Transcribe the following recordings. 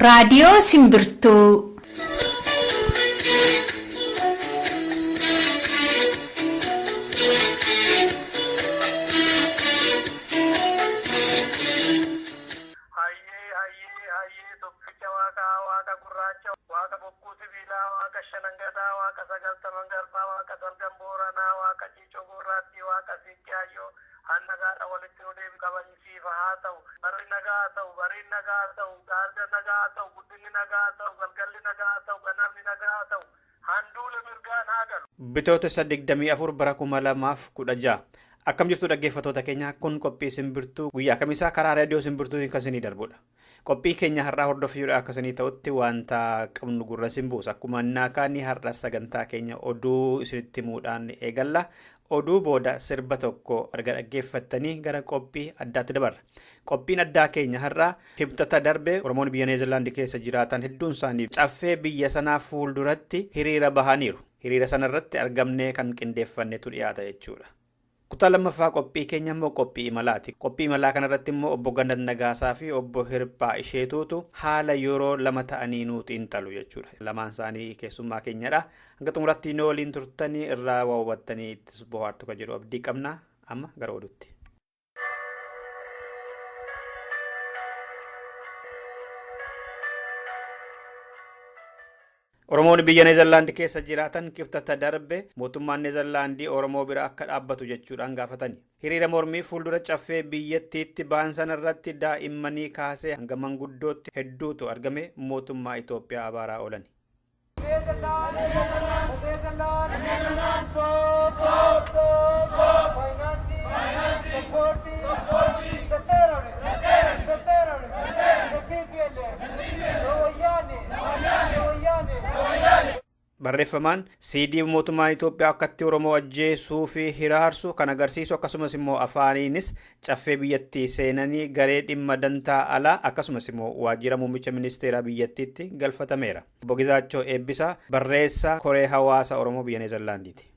Raadiyoo Simbirtuu. Hayyee hayyee hayyee tokkicha waaqaa waaqa gurraacha waaqa bokkuu sibiilaa waaqa shanangadaa waaqa sagaltaman garbaa waaqa salgan booranaa waaqa ciicoo gurraattii waaqa siiqqee hayyoo hannagaadha walitti nu deebi qabaniisiifa haa ta'u barri nagaa haa ta'u bariin nagaa haa ta'u gaarga nagaa haa ta'u guddinni nagaa haa ta'u galgalli nagaa haa ta'u ganamni nagaa haa ta'u handuula mirgaan haa galu. Bitootessa 24 bara 2016 akkam jirtu dhaggeeffattoota keenya, kun qophii Simbirtuu guyyaa kamisaa karaa raadiyoo Simbirtuutiin kan isinii darbudha. Qophii keenya har'aa hordofuudhaan akka isinii ta'utti wanta qabnu gurra isin buusa. Akkuma naakaanii har'a sagantaa keenya oduu isinitti himuudhaan eegalla. Oduu booda sirba tokko erga dhaggeeffattanii gara qophii addaatti dabarra. Qophiin addaa keenya har'aa Kibxata darbe Oromoon biyya Neezerlaandi keessa jiraatan hedduun isaanii caffee biyya sanaa fuulduratti hiriira bahaniiru. Hiriira sanarratti argamnee kan qindeeffannetu dhiyaata jechuudha. Kutaa lammaffaa qophii keenya immoo qophii imalaati. Qophii imalaa kanarratti immoo obbo Gannat Nagaasaa fi obbo Hirphaa Isheetuutu haala yeroo lama ta'anii nuu xiinxalu jechuudha. Lamaan isaanii keessummaa keenyadha. Hanga xumuratti nu waliin turtanii irraa waa hubattanii itti bohaartu kan jedhu abdii qabna. Amma gara oduutti. Oromoon biyya Neezerlaand keessa jiraatan Kibxata darbe mootummaan Neezerlaandii Oromoo bira akka dhaabbatu jechuudhaan gaafatani. Hiriira mormii fuuldura caffee biyyattiitti ba'an sanarratti daa'immanii kaasee hanga manguddootti hedduutu argame mootummaa Itoophiyaa abaaraa oolani. Barreeffamaan CD mootummaan Itoophiyaa akkatti Oromoo ajjeesuu fi hiraarsu kan agarsiisu, akkasumas immoo afaaniinis caffee biyyattii seenanii garee dhimma dantaa alaa akkasumas immoo waajjira muummicha ministeeraa biyyattiitti galfatameera. Obbo Gizaachoo Eebbisaa barreessaa koree hawaasa Oromoo biyya Neezerlaandiiti.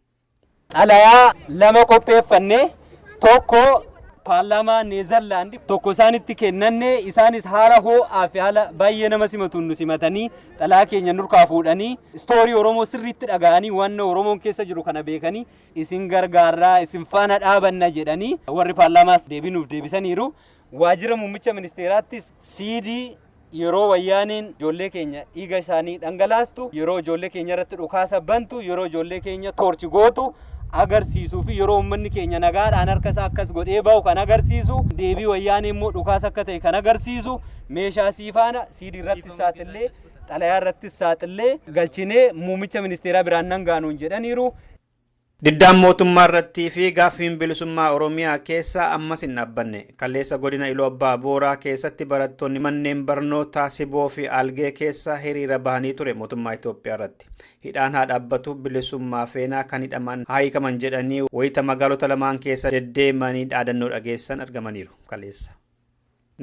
Xalayaa lama qopheeffanne, tokko paarlaamaa Neezerlaand, tokko isaanitti kennanne. Isaanis haala ho'aa fi haala baay'ee nama simatuun nu simatanii, xalayaa keenya nurkaa fuudhanii, istoorii Oromoo sirriitti dhaga'anii, waan Oromoon keessa jiru kana beekanii, isin gargaarraa, isin faana dhaabanna jedhanii warri paarlaamaas deebii nuuf deebisaniiru. Waajjira muummicha ministeeraattis CD yeroo Wayyaaneen ijoollee keenya dhiiga isaanii dhangalaastu, yeroo ijoollee keenya irratti dhukaasa bantu, yeroo ijoollee keenya toorchi gootu agarsiisuu fi yeroo uummanni keenya nagaadhaan harka isaa akkas godhee bahu kan agarsiisu, deebii Wayyaanee immoo dhukaasa akka ta'e kan agarsiisu meeshaa siifaana CD irratti saaxillee, xalayaa irratti saaxillee galchinee muummicha ministeeraa biraan nan gaanuun jedhaniiru. Diddaan mootummaa irrattii fi gaaffiin bilisummaa Oromiyaa keessa ammas hin dhaabbanne. Kaleessa godina Iluu Abbaa Booraa keessatti barattoonni manneen barnootaa Siboo fi Algee keessa hiriira bahanii ture mootummaa Itoophiyaa irratti. Hidhaan haa dhaabbatu, bilisummaa feenaa, kan hidhaman haa hiikaman jedhanii wayita magaalota lamaan keessa deddeemanii dhaadannoo dhageessan argamaniiru kaleessa.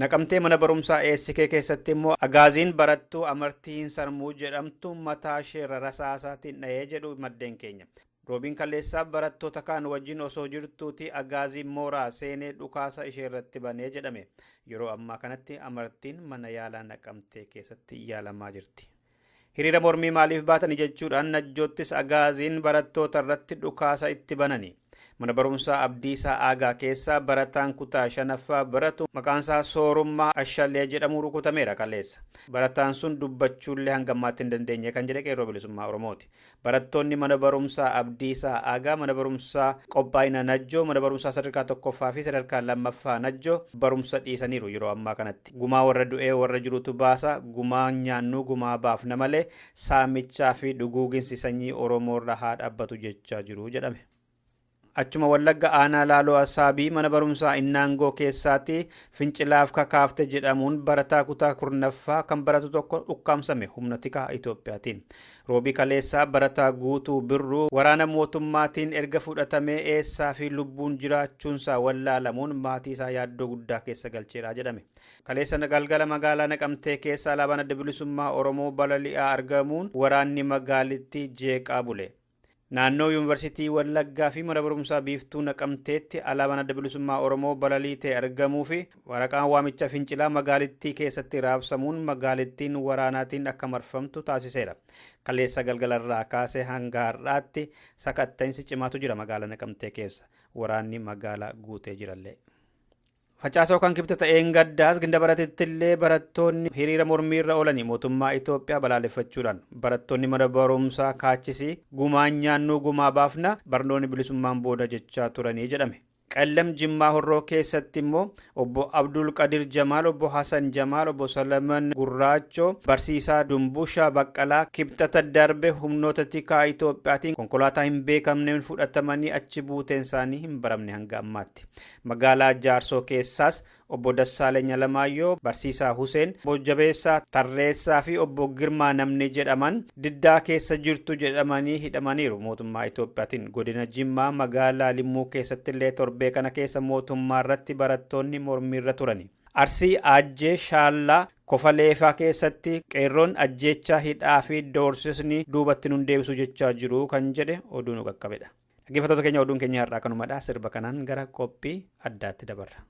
Naqamtee mana barumsaa ASK keessatti immoo agaaziin barattuu Amartii Hinsarmuu jedhamtu mataa isheerra rasaasaatiin dhahee jedhu maddeen keenya. Roobiin kaleessaa barattoota kaan wajjin osoo jirtuuti agaaziin mooraa seenee dhukaasa isheerratti banee jedhame. Yeroo ammaa kanatti Amartiin mana yaalaa Naqamtee keessatti yaalamaa jirti. Hiriira mormii maaliif baatani jechuudhaan Najjoottis agaaziin barattoota irratti dhukaasa itti banani. Mana barumsaa Abdiisaa Aagaa keessaa barataan kutaa shanaffaa baratu maqaansaa Soorummaa Ashalee jedhamu rukutameera kaleessa. Barataan sun dubbachuullee hanga ammaatti hin dandeenye kan jedhe Qeerroo Bilisummaa Oromooti. Barattoonni mana barumsaa Abdiisaa Aagaa, mana barumsaa Qophaa'ina Najjoo, mana barumsaa sadarkaa tokkoffaa fi sadarkaa lammaffaa Najjoo barumsa dhiisaniiru yeroo ammaa kanatti. Gumaa warra du'ee warra jirutu baasa, gumaa nyaannu gumaa baafna malee saamichaa fi duguuginsi sanyii Oromoorra haa dhaabbatu jechaa jiru jedhame. Achuma Wallagga aanaa Laaloo Asaabii mana barumsaa Innaangoo keessaatti fincilaaf kakaafte jedhamuun barataa kutaa 10ffaa kan baratu tokko ukkaamsame humna tikaa Itoophiyaatiin. Roobii kaleessaa barataa Guutuu Birruu waraana mootummaatiin erga fudhatamee eessaa fi lubbuun jiraachuunsaa wallaalamuun maatii isaa yaaddoo guddaa keessa galcheera jedhame. Kaleessa galgala magaalaa Naqamtee keessa alaabaan Adda Bilisummaa Oromoo balali'aa argamuun waraanni magaalittii jeeqaa bule. Naannoo Yuunivarsiitii Wallaggaa fi mana barumsaa Biiftuu Naqamteetti alaabaan Adda Bilisummaa Oromoo balalii ta'e argamuu fi waraqaan waamicha fincilaa magaalittii keessatti raabsamuun magaalittiin waraanaatiin akka marfamtu taasiseera. Kaleessa galgalarraa kaasee hanga har'aatti sakatta'insi cimaatu jira magaalaa Naqamtee keessa. Waraanni magaalaa guutee jirallee. Facaasa yookaan kibxata ta'een gaddaas ginda baratetti illee barattoonni hiriira mormiirra oolanii mootummaa Itoophiyaa balaaleffachuudhaan barattoonni mana barumsaa kaachisii gumaan nyaannuu gumaa baafna barnoonni bilisummaan booda jechaa turanii jedhame. Qallam Jimmaa Horroo keessatti immoo obbo Abdul Qadir Jamaal, obbo Hasan Jamaal, obbo Salaman Gurraachoo, barsiisaa Dumbushaa Baqqalaa kibxata darbe humnoota tikaa Itoophiyaatiin konkolaataa hin beekamneen fudhatamanii achi buuteen isaanii hin baramne hanga ammaatti. Magaalaa Jaarsoo keessaas obbo Dassaaleny Alamaayyoo, barsiisaa Huseen, obbo Jabeessaa Tarreessaa fi obbo Girmaa namni jedhaman diddaa keessa jirtu jedhamanii hidhamaniiru. Mootummaa Itoophiyaatiin godina Jimmaa magaalaa Limmuu keessatti illee torbee kana keessa mootummaa irratti barattoonni mormiirra turani. Arsii Ajjee Shaallaa Kofaleefaa keessatti qeerroon ajjeechaa hidhaa fi doorsisni duubatti nun deebisu jechaa jiru kan jedhe oduu nu qaqqabedha. Dhaggeeffattoota keenya, oduun keenya har'aa kanumadha. Sirba kanaan gara qophii addaatti dabarra.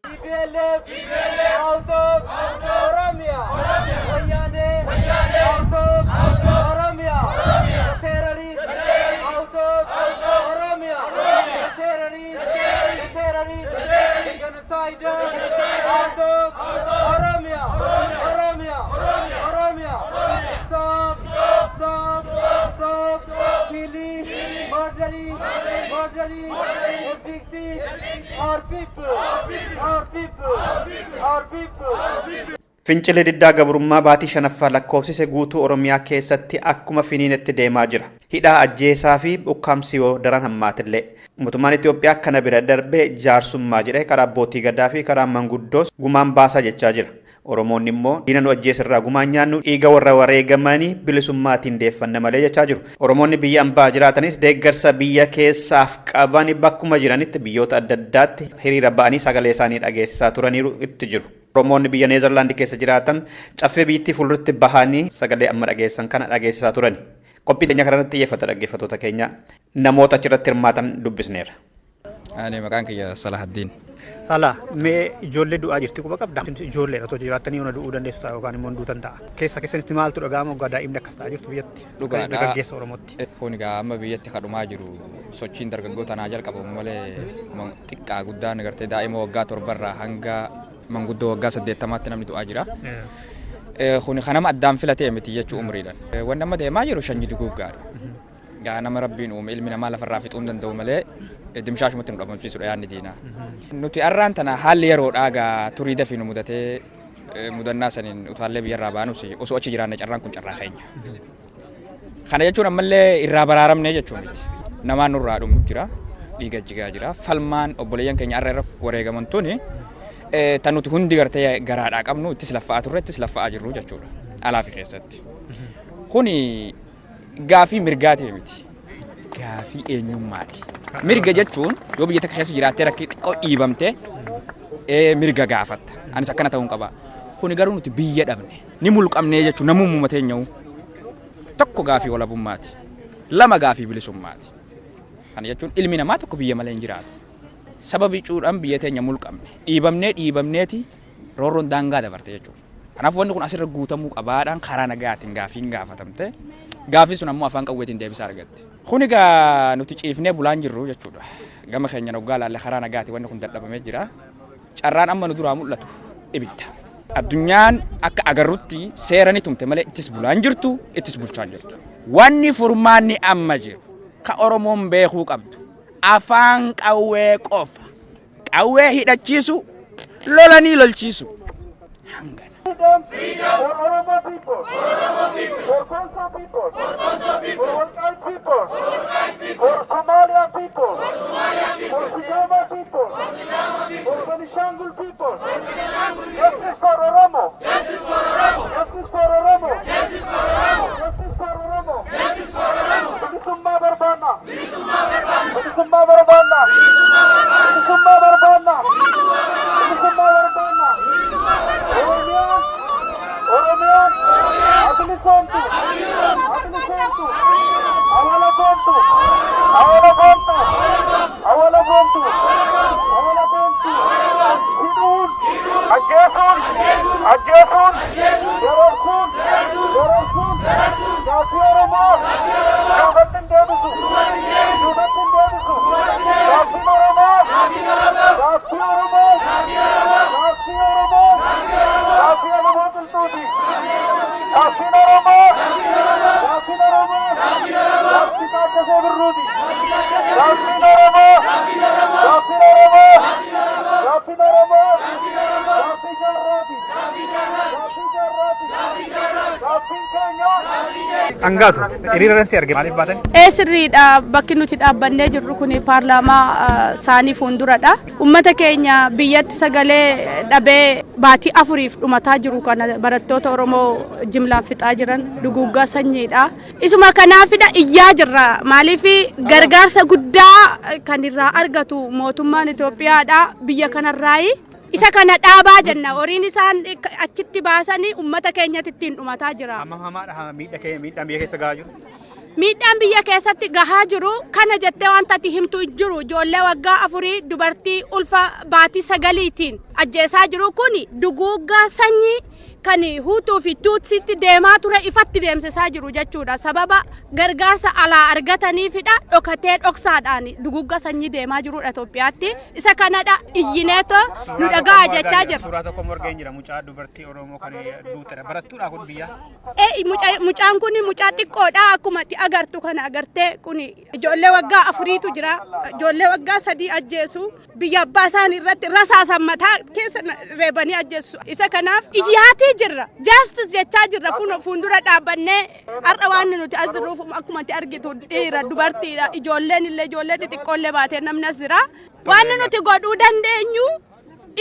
TPLF out of Oromia, Wayane out of Oromia, the terrorists out of Oromia, the terrorists, the terrorists, the genocider out of Oromia, Oromia, Oromia, stop, stop, stop, killing, murdering, murdering, evicting our people, our people, our people. Fincilli diddaa gabrummaa baatii shanaffaa lakkoofsise guutuu Oromiyaa keessatti akkuma finiinetti deemaa jira. Hidhaa, ajjeesaa fi ukkaamsi yoo daran hammaatillee. Mootummaan Itoophiyaa kana bira darbee jaarsummaa jedhee karaa abbootii gadaa fi karaa manguddoos gumaan baasaa jechaa jira. Oromoonni immoo diina nu ajjeesirraa gumaan nyaannu, dhiiga warra wareegamanii bilisummaatiin deeffanna malee jechaa jiru. Oromoonni biyya ambaa jiraatanis deeggarsa biyya keessaaf qaban bakkuma jiranitti biyyoota adda addaatti hiriira ba'anii sagalee isaanii dhageessisaa turaniiru, itti jiru. Oromoonni biyya Neezerlaandi keessa jiraatan caffee biyyattii fuulduratti bahanii sagalee amma dhageessan kana dhageessisaa turani. Qophii keenya kanarratti xiyyeeffata, dhaggeeffattoota keenya, namoota achirratti hirmaatan dubbisneera. Ani maqaan kiyya Salahaddiin. Salah, mee ijoollee du'aa jirti quba qabda? Ijoolleedha otoo jiraattanii yoona du'uu dandeessu ta'a yookaan immoo duutan ta'a. Keessa keessanitti maaltu dhaga'ama waggaa daa'imni akkas ta'aa jirtu biyyatti? Dhugaadha. Dargaggeessa Oromootti. Kun egaa amma biyyatti kadhumaa jiru sochiin dargaggoota naa jalqabamu malee xiqqaa guddaan gartee daa'ima waggaa 7rraa hanga manguddoo waggaa 80tti namni du'aa jira. Kun kan nama addaan filatee miti jechuu umriidhaan. Wanni amma deemaa jiru sanyii duguuggaadha. Gaa nama rabbiin uume ilmi namaa lafarraa fixuu hin danda'u malee dimshaashumatti nu dhabamsiisudha yaadni diinaa. Nuti har'aan tana haalli yeroodhaa gaa turii dafii nu mudatee mudannaa saniin utaallee biyyarraa baanus osoo achi jiraanne carraan kun carraa keenya. Kana jechuun ammallee irraa baraaramne jechuu miti. Namaan nurraa dhumu jira, dhiiga jigaa jira. Falmaan obboleeyyan keenya har'a irra wareegaman tuni tan nuti hundi gartee garaadhaa qabnu ittis laffa'aa turre ittis laffa'aa jirru jechuudha. Alaa fi keessatti. Kuni gaafii mirgaatii miti. Gaafii eenyummaati. Mirga jechuun yoo biyya takka keessa jiraattee rakkii xiqqoo dhiibamte mirga gaafatta. Anis akkana ta'uun qaba. Kuni garuu nuti biyya dhabne. Ni mulqamnee jechuun namummaa teenya'u. Tokko gaafii walabummaati. Lama gaafii bilisummaati. Kana jechuun ilmi namaa tokko biyya malee hin jiraatu. Saba bicuudhaan biyya teenya mulqamne. Dhiibamnee dhiibamneeti roorroon daangaa dabarte jechuudha. Kanaaf wanni kun asirra guutamuu qabaadhaan karaa nagaatiin gaafiin gaafatamte. Gaafii sun ammoo afaan qawweetiin deebisaa argatte. Kun egaa nuti ciifnee bulaan jirru jechuudha. Gama keenya hoggaa laalle karaa nagaati wanni kun dadhabamee jira. Carraan amma nu duraa mul'atu ibidda. Addunyaan akka agarrutti seera ni tumte malee ittis bulaan jirtu ittis bulchaan jirtu. Wanni furmaanni amma jiru ka Oromoon beekuu qabdu afaan qawwee qofa. Qawwee hidhachiisu lolanii lolchiisu. Hangana. Freedom for Oromo people, for Konso people, for Wolkait people, for Somalia people, for Sidama people, for Benishangul people. Justice for Oromo. Justice for Oromo. Justice for Oromo. Justice for Oromo. Bilisummaa barbaanna. Bilisummaa barbaanna. Bilisummaa barbaanna. Bilisummaa barbaanna. Oromiyaan Oromiyaan haa bilisoomtu. Haa bilisoomtu. Awwala boontu. Awwala boontu. Awwala boontu. Awwala boontu. Hidhuun. Ajjeesuun. Ajjeesuun. Dararsuun. Dararsuun. Gaaffii Oromoo. Duubatti hin deebisu. Duubatti hin deebisu. Gaaffiin Oromoo. Gaaffii Oromoo. Gaaffii Oromoo. Gaaffii Oromoo qilxuuti. Gaaffiin Oromoo. Gaaffiin Oromoo. Gaaffii Taaddasee Birruuti. Gaaffiin Oromoo. Gaaffiin Oromoo. Gaaffiin Oromoo. Gaaffii jaarraati. Gaaffii jaarraati. Gaaffiin keenya. Dhangaatu hiriira si arge maaliif baatan? Ee, sirriidha. Bakki nuti dhaabbannee jirru kun paarlaamaa isaanii fuulduradha. Uummata keenya biyyatti sagalee dhabee baatii 4f dhumataa jiru kana barattoota Oromoo jimlaan fixaa jiran duguuggaa sanyiidha. Isuma kanaafidha iyyaa jirra. Maaliif gargaarsa guddaa kan irraa argatu mootummaan Itoophiyaadha biyya kanarraayi. Isa kana dhaabaa jenna. Horiin isaan achitti baasanii uummata keenyatti ittiin dhumataa jira. Hammam hamaadha miidhaan biyya keessa gahaa jiru? Miidhaan biyya keessatti gahaa jiru kana jettee wanta ati himtu hin jiru. Ijoollee waggaa 4 dubartii ulfa baatii 9tiin ajjeesaa jiru kun duguuggaa sanyii kan Huutuu fi Tuutsiitti deemaa ture ifatti deemsisaa jiru jechuudha. Sababa gargaarsa alaa argataniifidha dhokatee dhoksaadhaan duguuggaa sanyii deemaa jirudha Itoophiyaatti. Isa kanadha iyyineetoo nu dhagaa jechaa jira. Suuraa tokko morgeen jira mucaa dubartii Oromoo kan duutedha. Barattuudha kun biyya. Mucaan kun mucaa xiqqoodha akkuma itti agartu kana agartee kun ijoollee waggaa 4tu jira. Ijoollee waggaa 3 ajjeesu biyya abbaa isaanii irratti rasaasan mataa keessa reebanii ajjeesu. Isa kanaaf iyyaatii jirra. Justice jechaa jirra fuuldura dhaabbannee har'a waan nuti as jirruuf akkuma itti argitu dhiira dubartiidha ijoolleen illee ijoollee xixiqqoollee baatee namni as jira. Waan nuti godhuu dandeenyu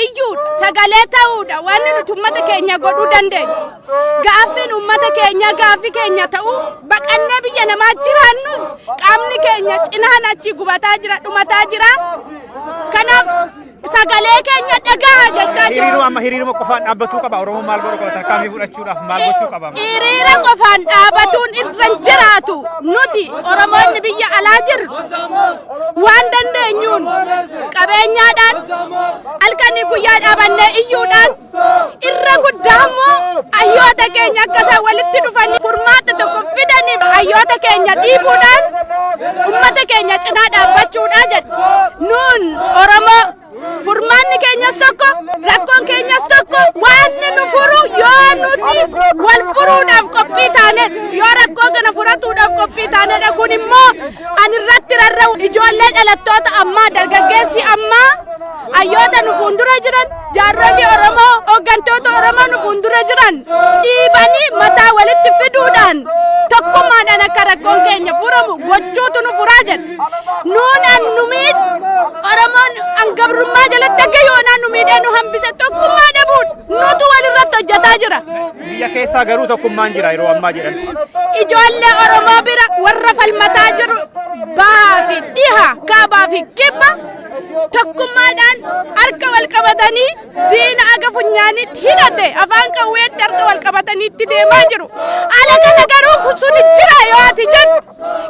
iyyuudha sagalee ta'uudha waan nuti uummata keenya godhuu dandeenyu. Gaaffiin uummata keenya gaaffii keenya ta'uu baqannee biyya namaa jiraannus qaamni keenya cinaan achi gubataa jira dhumataa jira. Kanaaf Sagalee keenya dhagaha jechaa jiru. Hiriiruma amma hiriiruma qofaan dhaabbatuu qaba. Oromoon maal godhuu qaba? Tarkaanfii fudhachuudhaaf maal gochuu qaba? Hiriira qofaan dhaabatuun irra hin jiraatu. Nuti Oromoonni biyya alaa jirru waan dandeenyuun qabeenyaadhaan halkanii guyyaa dhaabannee iyyuudhaan, irra guddaa immoo hayyoota keenya akka isaan walitti dhufanii furmaata tokko fidaniif hayyoota keenya dhiibuudhaan ummata keenya cinaa dhaabbachuudha jedha. Nuun Oromoo furmaanni keenyas tokko, rakkoon keenyas tokko. Waan nu furu yoo nuti wal furuudhaaf qophii taanedha, yoo rakkoo kana furatuudhaaf qophii taanedha. Kun immoo ani irratti rarra'u ijoollee dhalattoota ammaa, dargaggeessi ammaa, hayyoota nu fuuldura jiran, jaarsolii Oromoo, hooggantoota Oromoo nu fuuldura jiran dhiibanii mataa walitti fiduudhaan tokkummaadhaan akka rakkoon keenya furamu gochuutu nu furaa jedha. Nuun an nu miidhu, Oromoon an gabrummaa jalatti akka yoonaa nu miidhee nu hambise tokkummaa dhabuun nutu walirratti hojjetaa jira. Biyya keessaa garuu tokkummaan jira yeroo ammaa jedhan. Ijoollee Oromoo bira warra falmataa jiru, bahaa fi dhiha, kaabaa fi kibba, tokkummaadhaan harka wal qabatanii diina aga funyaanitti hidhate afaan qawweetti harka wal qabatanii itti deemaa jiru. Ala kana garuu sun jira yoo ati jettu,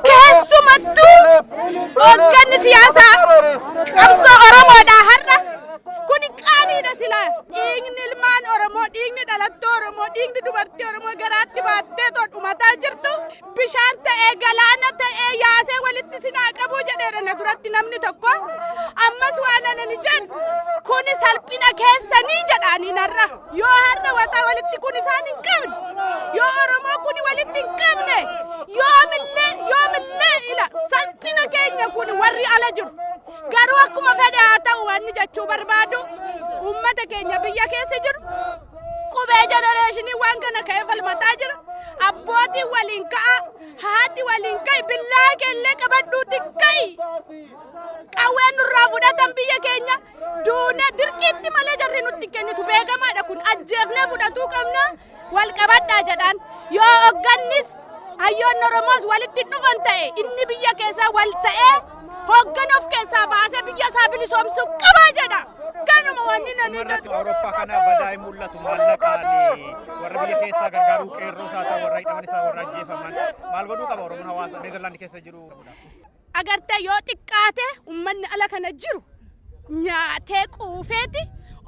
keessumattuu hoogganni siyaasaa qabsoo Oromoodhaa har'a kun qaaniidha. Silaa dhiigni ilmaan Oromoo, dhiigni dhalattoo Oromoo, dhiigni dubartii Oromoo garaatti baattee too dhumataa jirtu bishaan ta'ee, galaana ta'ee yaasee walitti sinaa qabuu jedheera na duratti namni tokko. Ammas waan anani jedhu, kuni salphina keessanii jedhaanii narra. Yoo har'a wataa walitti kun isaan hin qabne, yoo Oromoo kuni walitti hin qabne, yoomillee yoomillee ila salphina keenya kun warri ala jiru. Garuu akkuma fedhe haa ta'u, wanni jechuu barbaadu, uummata keenya biyya keessa jiru, qubee generation waan kana ka'ee falmataa jira. Abbootiin waliin ka'a, haati waliin ka'i, billaa keellee qabadhuuti ka'i. Qawween nurraa fudhatan biyya keenya duune dirqiitti malee jarri nutti kennitu beekamaadha. Kun ajjeefnee fudhatuu qabna. Wal qabadhaa jedhaan. Yoo hoggannis hayyoonni Oromoos walitti dhufan ta'e, inni biyya keessaa wal ta'ee hoggana of keessaa baasee biyya isaa bilisoomsuu qabaa jedha. Kanuma wanni nani Irratti jedhu. Awurooppaa kana badaa hin mul'atu maallaqaan warra biyya keessaa gargaaruu, qeerroo isaa ta'u, warra hidhaman isaa, warra ajjeefaman, maal godhuu qaba Oromoon hawaasa Neezerlaand keessa jiru? Agartee, yoo xiqqaate uummanni ala kana jiru nyaatee quufeeti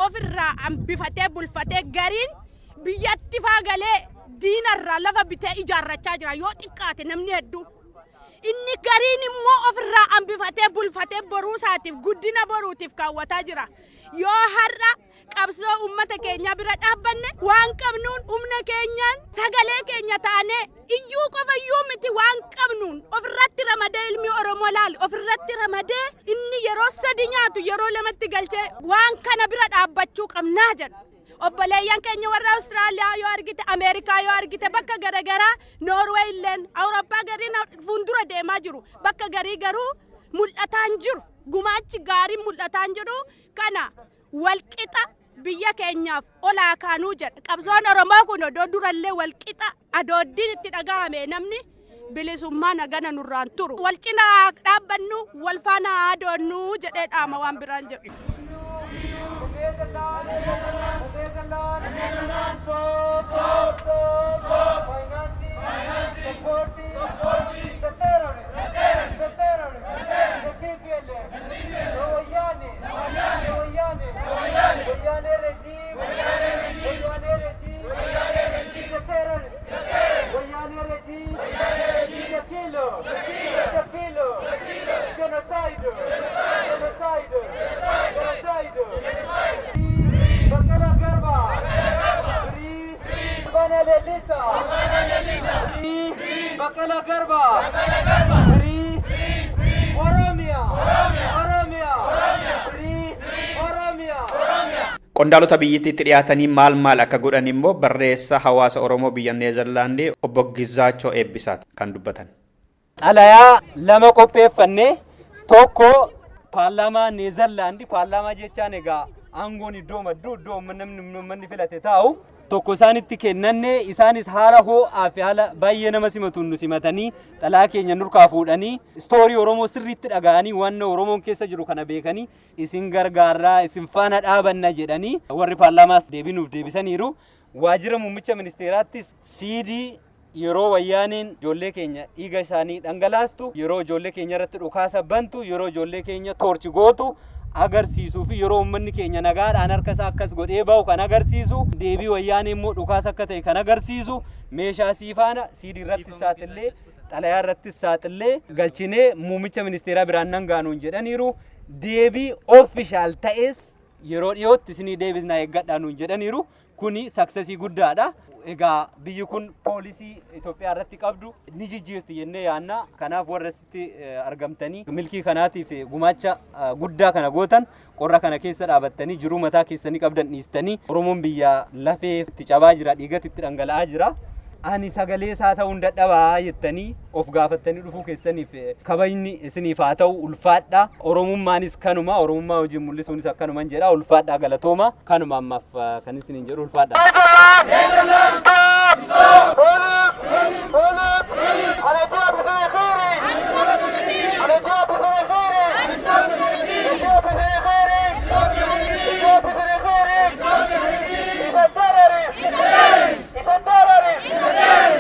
ofirraa hambifatee bulfatee, gariin biyyatti faa galee diinarraa lafa bitee ijaarrachaa jira yoo xiqqaate namni hedduu. Inni gariin immoo ofirraa hambifatee bulfatee boruu isaatiif, guddina boruutiif kaawwataa jira. Yoo har'a qabsoo uummata keenyaa bira dhaabbanne, waan qabnuun, humna keenyaan, sagalee keenya taanee iyyuu qofa iyyuu miti, waan qabnuun ofirratti ramadee, ilmi Oromoo laal ofirratti ramadee, inni yeroo sadi nyaatu yeroo lamatti galchee waan kana bira dhaabbachuu qabnaa jedha. Obboleeyyan keenya warra Awustiraaliyaa yoo argite, Ameerikaa yoo argite, bakka garaagaraa, Noorweey illeen, Awurooppaa gariin fuuldura deemaa jiru. Bakka garii garuu mul'ataan jiru. Gumaachi gaariin mul'ataan jiru. Kana walqixa biyya keenyaaf olaa kaanuu jedha. Qabsoon Oromoo kun odoo durallee walqixa adooddiin itti dhagahame, namni bilisummaa nagana nurraan turu. Wal cinaa dhaabbannu, wal faana haa doonnu jedhee dhaama, waan biraan jedhu. Bakala Garba. Free. Oromia. Oromia. Free. Oromia. Qondaalota biyyattiitti dhiyaatanii maal maal akka godhan immoo barreessaa hawaasa Oromoo biyya Neezerlaandii obbo Gizaachoo Eebbisaati kan dubbatan. Xalayaa lama qopheeffanne. Tokko paarlaamaa Neezerlaandi, paarlaamaa jechaan egaa Aangoon iddoo maddu, iddoo namni uummanni filate taa'u. Tokko isaanitti kennanne, isaanis haala ho'aa fi haala baay'ee nama simatuun nu simatanii, xalaa keenya nurkaa fuudhanii, story Oromoo sirriitti dhaga'anii, waan Oromoon keessa jiru kana beekanii, isin gargaarraa, isin faana dhaabanna jedhanii warri paarlaamaas deebii nuuf deebisaniiru. Waajjira muummicha ministeeraattis CD yeroo Wayyaaneen ijoollee keenya dhiiga isaanii dhangalaastu, yeroo ijoollee keenya irratti dhukaasa bantu, yeroo ijoollee keenya torture gootu agarsiisuu fi yeroo uummanni keenya nagaadhaan harka isaa akkas godhee bahu kan agarsiisu, deebii Wayyaanee immoo dhukaasa akka ta'e kan agarsiisu, meeshaa siifaana CD irratti saaxillee, xalayaa irratti saaxillee galchinee muummicha ministeeraa biraan nan gaanuun jedhaniiru. Deebii official ta'es yeroo dhiyootti isinii deebisnaa, eeggadhaa nuun jedhaniiru. Kuni success guddaadha. Egaa biyyi kun policy Itoophiyaa irratti qabdu ni jijjiirti jennee yaanna. Kanaaf warra asitti argamtanii milkii kanaatiif gumaacha guddaa kana gootan, qorra kana keessa dhaabattanii, jiruu mataa keessanii qabdan dhiistanii, Oromoon biyya lafee itti cabaa jira, dhiigatti itti dhangala'aa jira. Ani sagalee isaa ta'uun dadhabaa jettanii of gaafattanii dhufuu keessaniif kabajni isiniif haa ta'u, ulfaadha. Oromummaanis kanuma, Oromummaa wajjin mul'isuunis akkanuman jedha, ulfaadha, galatooma. Kanuma ammaaf kan isiniin jedhu, ulfaadha.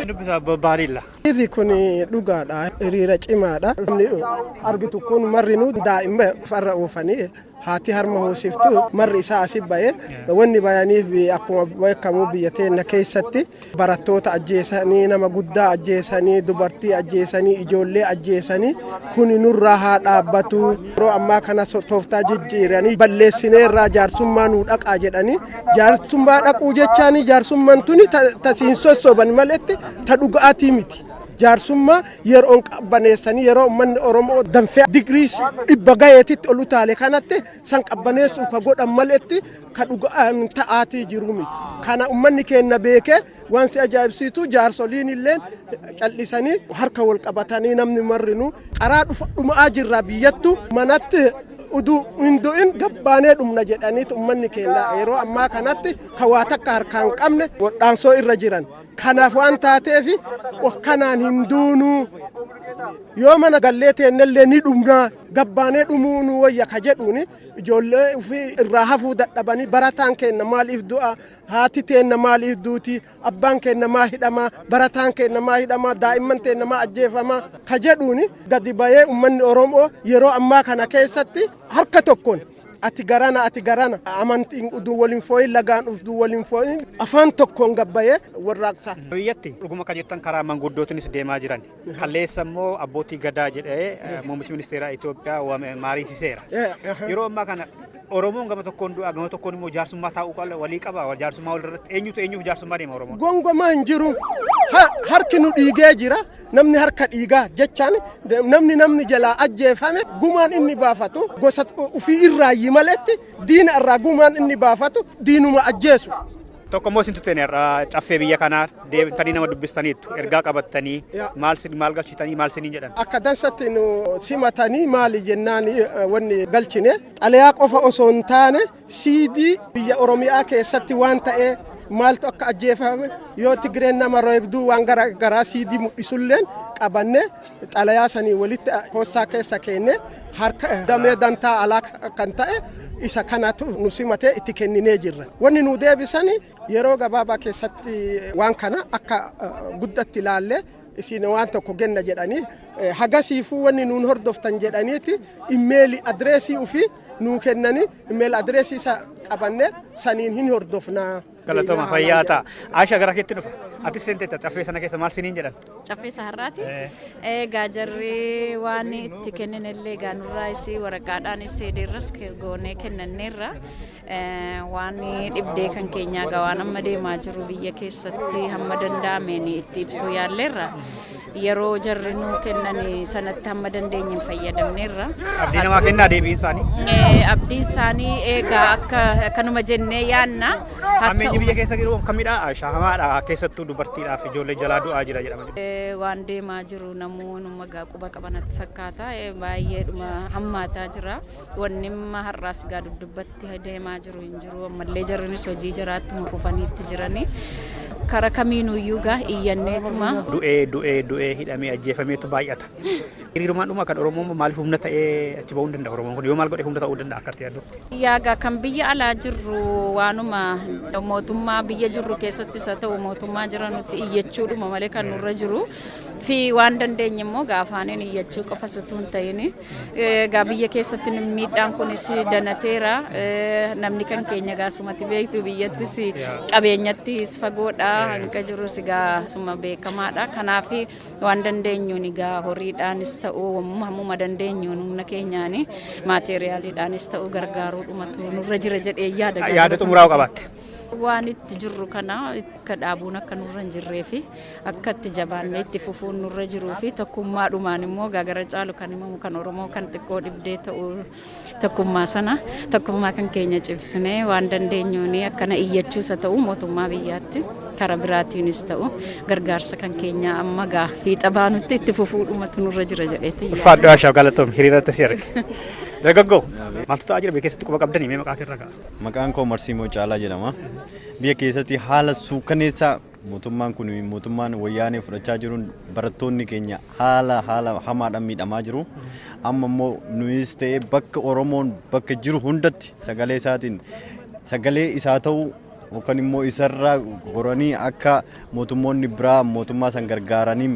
Dubbisa Baarilla. Hiriirri kun dhugaadha. Hiriira cimaadha. Namni argitu kun marrinuu daa'ima farra oofanii, haati harma hoosiftu marri isaa asi ba'e. Wanni bayaniif akkuma beekamu biyya teenya keessatti barattoota ajjeesanii, nama guddaa ajjeesanii, dubartii ajjeesanii, ijoollee ajjeesanii, kun nurraa haa dhaabbatu. Yeroo ammaa kana tooftaa jijjiiranii balleessineerraa, jaarsummaa nuu dhaqaa jedhanii, jaarsummaa dhaquu jechaanii, jaarsummaan tuni tasiin sossoban maletti ta dhugaatii miti. Jaarsummaa yeroon qabbaneessanii, yeroo uummanni Oromoo danfee digirii 100 gaheetitti ol utaale kanatti san qabbaneessuuf ka godhan maletti ka dhugaan ta'aatii jiru miti. Kana uummanni keenya beekee, waan si ajaa'ibsiisu jaarsoliin illee cal'isanii harka wal qabatanii, namni marrinuu qaraa dhufa dhumaa jirra, biyyattu manatti uduu hin du'in gabbaanee dhumna jedhaniitu uummanni keenya yeroo ammaa kanatti ka waa takka harkaan qabne wadhaansoo irra jiran. Kanaaf waan taateef kanaan hin duunuu, yoo mana gallee teennellee ni dhumnaa, gabbaanee dhumuu nu wayya ka jedhuuni, ijoollee ofii irraa hafuu dadhabanii, barataan keenya maaliif du'a, haati teenna maaliif duuti, abbaan keenya maa hidhamaa, barataan keenya maa hidhamaa, daa'imman teenna maa ajjeefamaa ka jedhuuni gadi bahee, uummanni Oromoo yeroo ammaa kana keessatti harka tokkoon ati garana, ati garana, amantiin uduu waliin fooyin, lagaan uduu waliin fooyin, afaan tokkoon gabbayee warraaqsa. Biyyatti dhuguma akka jettan karaa manguddootinis deemaa jiran. Kalleessa immoo abbootii gadaa jedhee muummichi ministeeraa Itoophiyaa maariisiseera. Yeroo ammaa kana Oromoon gama tokkoon du'a, gama tokkoon immoo jaarsummaa taa'uu walii qaba. Jaarsummaa walirratti eenyutu eenyuuf jaarsummaa deema Oromoon? Gongomaa hin jiru. Harki nu dhiigee jira. Namni harka dhiigaa jechaan namni jalaa ajjeefame, gumaan inni baafatu gosa ofii irraayyii maletti diina irraa gumaan inni baafatu diinuma ajjeesu. Tokko immoo isin tuteen irraa caffee biyya kanaa deemtanii nama dubbistaniittu, ergaa qabattanii maal maal galchitanii, maal siniin jedhan? Akka dansatti nu simatanii. Maali jennaan, wanni galchine xalayaa qofa osoo hin taane CD biyya Oromiyaa keessatti waan ta'e, maaltu akka ajjeefame, yoo Tigreen nama reebduu, waan gara garaa CD mul'isulleen qabanne, xalayaa sanii walitti poostaa keessa keenne, harka damee dantaa alaa kan ta'e isa kanatu nu simatee itti kenninee jirra. Wanni nu deebisani yeroo gabaabaa keessatti waan kana akka guddatti ilaalle isin waan tokko genna jedhanii, hagasiifuu wanni nuun hordoftan jedhaniiti email address ofii nuu kennanii, email address isa qabanne saniin hin hordofnaa. Galatooma, fayyaa ta'a. Aisha, gara keetti dhufa. Atis seenteetta caffee sana keessa, maal siniin jedhan? Caffee isa har'aati. Egaa jarri waan itti kenninellee egaa nurraa isii waraqaadhaanis seedeerras goonee kennanneerra. Waan dhibdee kan keenyaa egaa waan amma deemaa jiru biyya keessatti hamma danda'ameen itti ibsuu yaalleerra. Yeroo jarri nuu kennan sanatti hamma dandeenye hin fayyadamneerra. Abdii namaa kennaa deebiin isaanii? Abdiin isaanii eegaa akka akkanuma jennee yaanna. Hammeenyi biyya keessa jiru kamidha? Shahamaadha, keessattuu dubartiidhaaf ijoollee jalaa du'aa jira jedhama. Waan deemaa jiru namoonni gaa quba qabanatti fakkaata. Baay'eedhuma hammaataa jira. Wanni amma har'aas gaa duddubbatti deemaa jiru hin jiru. Ammallee jarrinis hojii jiraatti kufaniitti jirani. Kara kamiinuyyuu gaa iyyanneetuma. Du'ee, du'ee, du'ee, hidhamee, ajjeefameetu baay'ata. Hiriirumaan dhuma kan Oromoo maaliif humna ta'ee achi bahuu hin danda'a? Oromoon kun yoo maal godhe humna ta'uu danda'a akkatti yaaddu? Yaagaa kan biyya alaa jirru waanuma mootummaa biyya jirru keessattis haa ta'u mootummaa jiranutti iyyachuudhuma malee kan nurra jiru fi waan dandeenye immoo gaafaaniin iyyachuu qofa utuu hin ta'in, egaa biyya keessatti miidhaan kunis danateera. Namni kan keenya gaasumatti beektu biyyattis qabeenyattis fagoodha, hanga jirus egaa suma beekamaadha. Kanaaf waan dandeenyuun egaa horiidhaanis ta'u, hammuma dandeenyuun humna keenyaan maateeriyaaliidhaanis ta'u gargaaruudhumatu nurra jira jedhee yaada. Yaada xumuraa qabaatte. Waan itti jirru kana akka dhaabuun akka nurra hin jirree fi akka itti jabaannee itti fufuun nurra jiruu fi tokkummaadhumaan immoo gaagara caalu kan himamu kan Oromoo kan xiqqoo dhibdee ta'uu tokkummaa sana, tokkummaa kan keenya cibsinee waan dandeenyuun akkana iyyachuus haa ta'u mootummaa biyyaatti, karaa biraatiinis ta'u gargaarsa kan keenya amma gaa fiixa baanutti itti fufuudhumatu nurra jira jedheetti. Ulfaadhu Ashaaf, galatoom, hiriirratti si arge. Dargaggoo, maaltu ta'aa jira biyya keessatti quba qabdanii? Mee maqaa keerraa ka'a. Maqaan koo Marsiimoo Caalaa jedhama. Biyya keessatti haala suukkaneessaa mootummaan kun, mootummaan wayyaanee fudhachaa jiruun barattoonni keenya haala hamaadhaan miidhamaa jiru. Amma immoo nuyis ta'ee bakka Oromoon bakka jiru hundatti sagalee isaatiin sagalee isaa ta'u yookaan immoo isarraa goranii akka mootummoonni biraa mootummaa san gargaaranii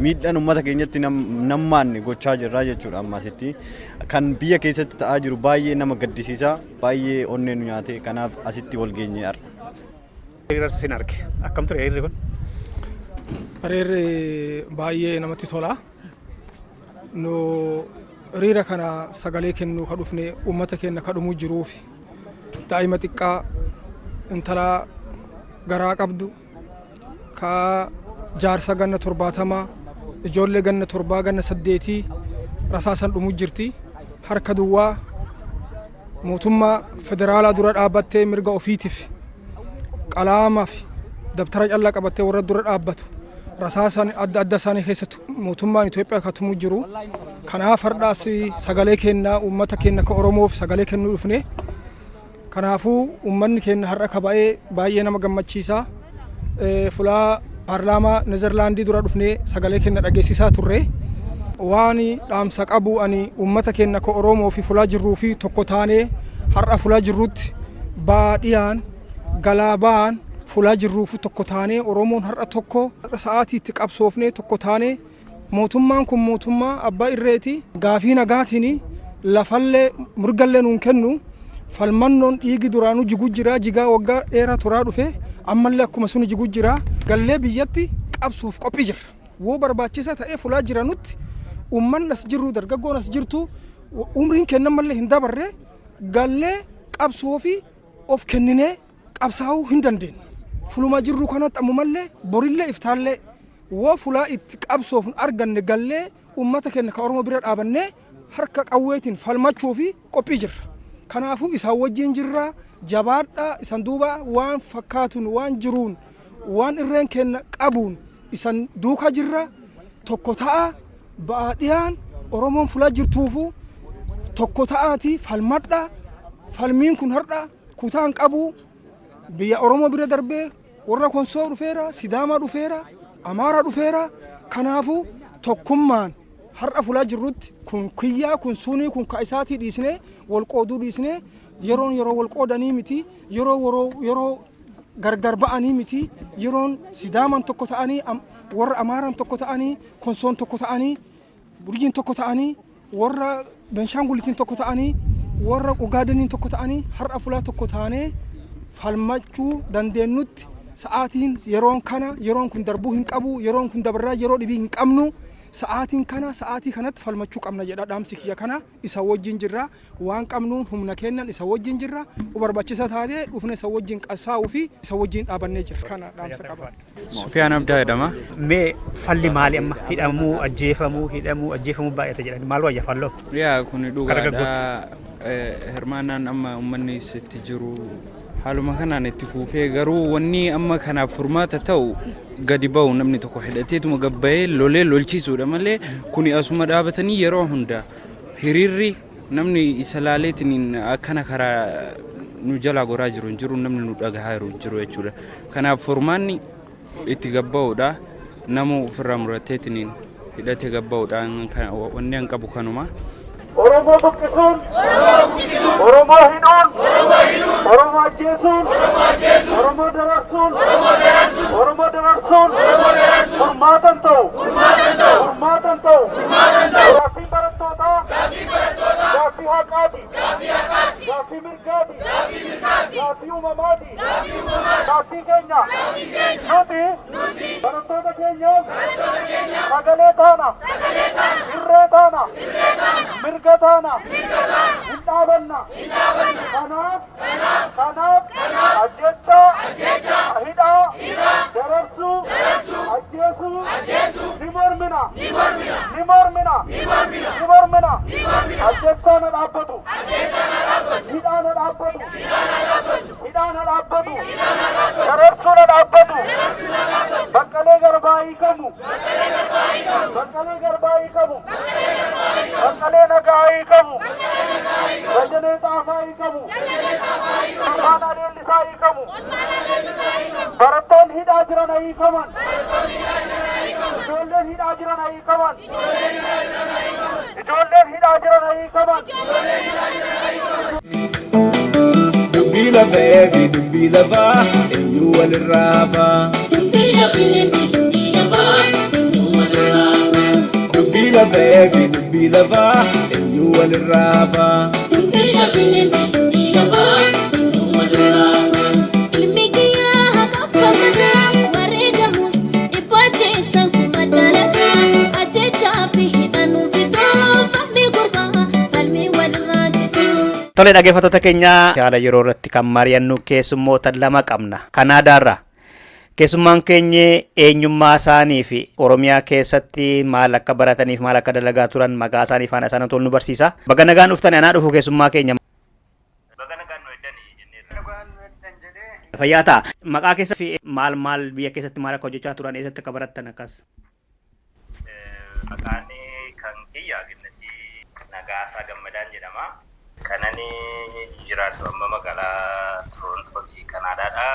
miidhaan uummata keenyatti nammaanne gochaa jirra jechuudha amma asitti. Kan biyya keessatti ta'aa jiru baay'ee nama gaddisiisa, baay'ee onnee nu nyaate, kanaaf asitti wal geenye har'a. Hiriirratti sin arge. Akkam ture hiriirri kun? Hiriirri baay'ee namatti tola. Nu hiriira kana sagalee kennuu ka dhufne uummata keenya ka dhumuu jiruuf, daa'ima xiqqaa, intala garaa qabdu, ka jaarsa ganna 70, ijoollee ganna 7, ganna 8 rasaasan dhumuu jirti. Harka duwwaa mootummaa federaalaa dura dhaabbattee mirga ofiitiif qalaamaa fi dabtara callaa qabattee warra dura dhaabbatu rasaasan adda adda isaanii keessatti mootummaan Itoophiyaa ka tumuu jiru. Kanaaf har'aas sagalee kennaa uummata keenya ka Oromoof sagalee kennuu dhufne. Kanaafuu uummanni keenya har'a ka ba'ee baay'ee nama gammachiisa. Fulaa paarlaamaa Nezerlaandii dura dhufnee sagalee keenya dhageessisaa turre. Waan dhaamsa qabu ani uummata keenya ka Oromoo fi fulaa jirruu fi tokko taanee har'a fulaa jirrutti baadhiyaan galaabaan fulaa jirruu fi tokko taanee Oromoon har'a tokko sa'aatii itti qabsoofnee tokko taanee mootummaan kun mootummaa abbaa irreeti, gaafii nagaatiin lafallee mirgallee nuun kennu. Falmannoon dhiigi duraanuu jigu jira, jigaa waggaa dheeraa turaa dhufe, ammallee akkuma sun jigu jira. Gallee biyyatti qabsuuf qophii jirra. Woo barbaachisa ta'ee fulaa jiranutti uummanni as jirru, dargaggoon as jirtu, umriin kennan mallee hin dabarre, gallee qabsoo fi of kenninee qabsaa'uu hin dandeenye. Fuluma jirru kanatti ammumallee, borillee, iftaallee woo fulaa itti qabsoof arganne gallee uummata keenya ka Oromoo bira dhaabannee harka qawweetiin falmachuu fi qophii jirra. Kanaafuu isaan wajjin jirra, jabaadhaa, isan duuba waan fakkaatuun, waan jiruun, waan irreen keenya qabuun isan duuka jirra. Tokko ta'a, baadhiyaan Oromoon fulaa jirtuufu tokko ta'aati falmadha. Falmiin kun har'a kutaan qabu biyya Oromoo bira darbee warra Konsoo dhufeera, Sidaamaa dhufeera, Amaara dhufeera. Kanaafuu tokkummaan har'a fulaa jirrutti kun kiyyaa, kun sunii, kun ka isaatii dhiisnee, wal qooduu dhiisnee, yeroon yeroo wal qoodanii miti, yeroo gargar ba'anii miti. Yeroon Sidaamaan tokko ta'anii, warra Amaaraan tokko ta'anii, Konsoon tokko ta'anii, Burjiin tokko ta'anii, warra Benshaangulitiin tokko ta'anii, warra Ugaadeniin tokko ta'anii, har'a fulaa tokko taanee falmachuu dandeenyutti sa'aatiin yeroon kana. Yeroon kun darbuu hin qabu. Yeroon kun dabarraa yeroo dhibii hin qabnu. Sa'aatiin kana sa'aatii kanatti falmachuu qabna jedha dhaamsi kiyya kana. Isa wajjin jirra, waan qabnuun humna kennan isa wajjin jirra. Barbaachisa taatee dhufne isa wajjin qabsaa'uu fi isa wajjin dhaabannee jirra. Kana dhaamsa qaba. Sufiyaan Abdaa jedhama. Mee falli maali amma? Hidhamuu, ajjeefamuu, hidhamuu, ajjeefamuu baay'ata jedhani. Maal wayya falloo? Yaa, kun dhugaadha. Hirmaannaan amma uummanni itti jiru haaluma kanaan itti fufee, garuu wanni amma kanaaf furmaata ta'u gadi ba'u, namni tokko hidhateetuma gabbayee lolee lolchiisuudha malee, kuni asuma dhaabatanii yeroo hunda hiriirri namni isa laaleetiin akkana karaa nu jalaa goraa jiru hin jiru, namni nu dhagahaa jiru hin jiru jechuudha. Kanaaf furmaanni itti gabba'uudha, nama ofirraa murateetiin hidhatee gabba'uudhaan wanni an qabu kanuma. Oromoo buqqisuun, Oromoo hidhuun, Oromoo ajjeesuun, Oromoo dararsuun, Oromoo dararsuun furmaatan ta'u. Furmaatan ta'u. Gaaffiin barattootaa gaaffii haqaati. Gaaffii mirgaati. Gaaffii uumamaati. Gaaffii keenya. Nuti barattoota keenyaaf sagalee taana. Irree taana. Mirga taana. Hin dhaabanna. Kanaaf ajjechaa, hidhaa, dararsuu, ajjeesuu ni mormina. Ni mormina. Ni mormina. Ajjechaa na dhaabbatu. Hidhaa na dhaabbatu. Hidhaa na dhaabbatu. Dararsuu na dhaabbatu. Baqqalee Garbaa hiikamu. Baqqalee Garbaa hiikamu. Baqqalee Nagaa hiikamu. Dajanee Xaafaa hiikamu. Olmaanaa Leellisaa hiikamu. Barattoonni hidhaa jiran hiikaman. Ijoolleen hidhaa jiran hiikaman. Ijoolleen hidhaa jiran hiikaman. Dubbii lafee fi dubbii lafaa eenyu walirraa hafaa? Dubbii lafee fi dubbii lafaa eenyu walirraa hafaa? Dubbii lafee fi dubbii lafaa eenyu walirraa hafaa? Dubbii lafee fi dubbii lafaa eenyu walirraa hafaa? Ilmi kiyyaa haqa falmataa, wareegamus dhibbaacheessan kuma dhalataa, ajjechaa fi hidhanuu fitoo, falmii gurbaa falmii walirraa cituu. Tole, dhaggeeffattoota keenya, haala yeroo irratti kan mari'annu keessummoota lama qabna. Kanaadaarraa. Keessummaan keenya eenyummaa isaanii fi Oromiyaa keessatti maal akka barataniif maal akka dalagaa turan maqaa isaanii faana isaan nu barsiisa. Baga nagaan dhuftani, anaa dhufu keessummaa keenya. Fayyaa ta'a. Maqaa keessa fi maal maal biyya keessatti maal akka hojjechaa turan, eessatti akka barattan akkas. Maqaan kan kiyya Gannatii Nagaasaa Gammadaan jedhama. Kanani jiraadhu amma magaalaa Torontooti, Kanaadaadha.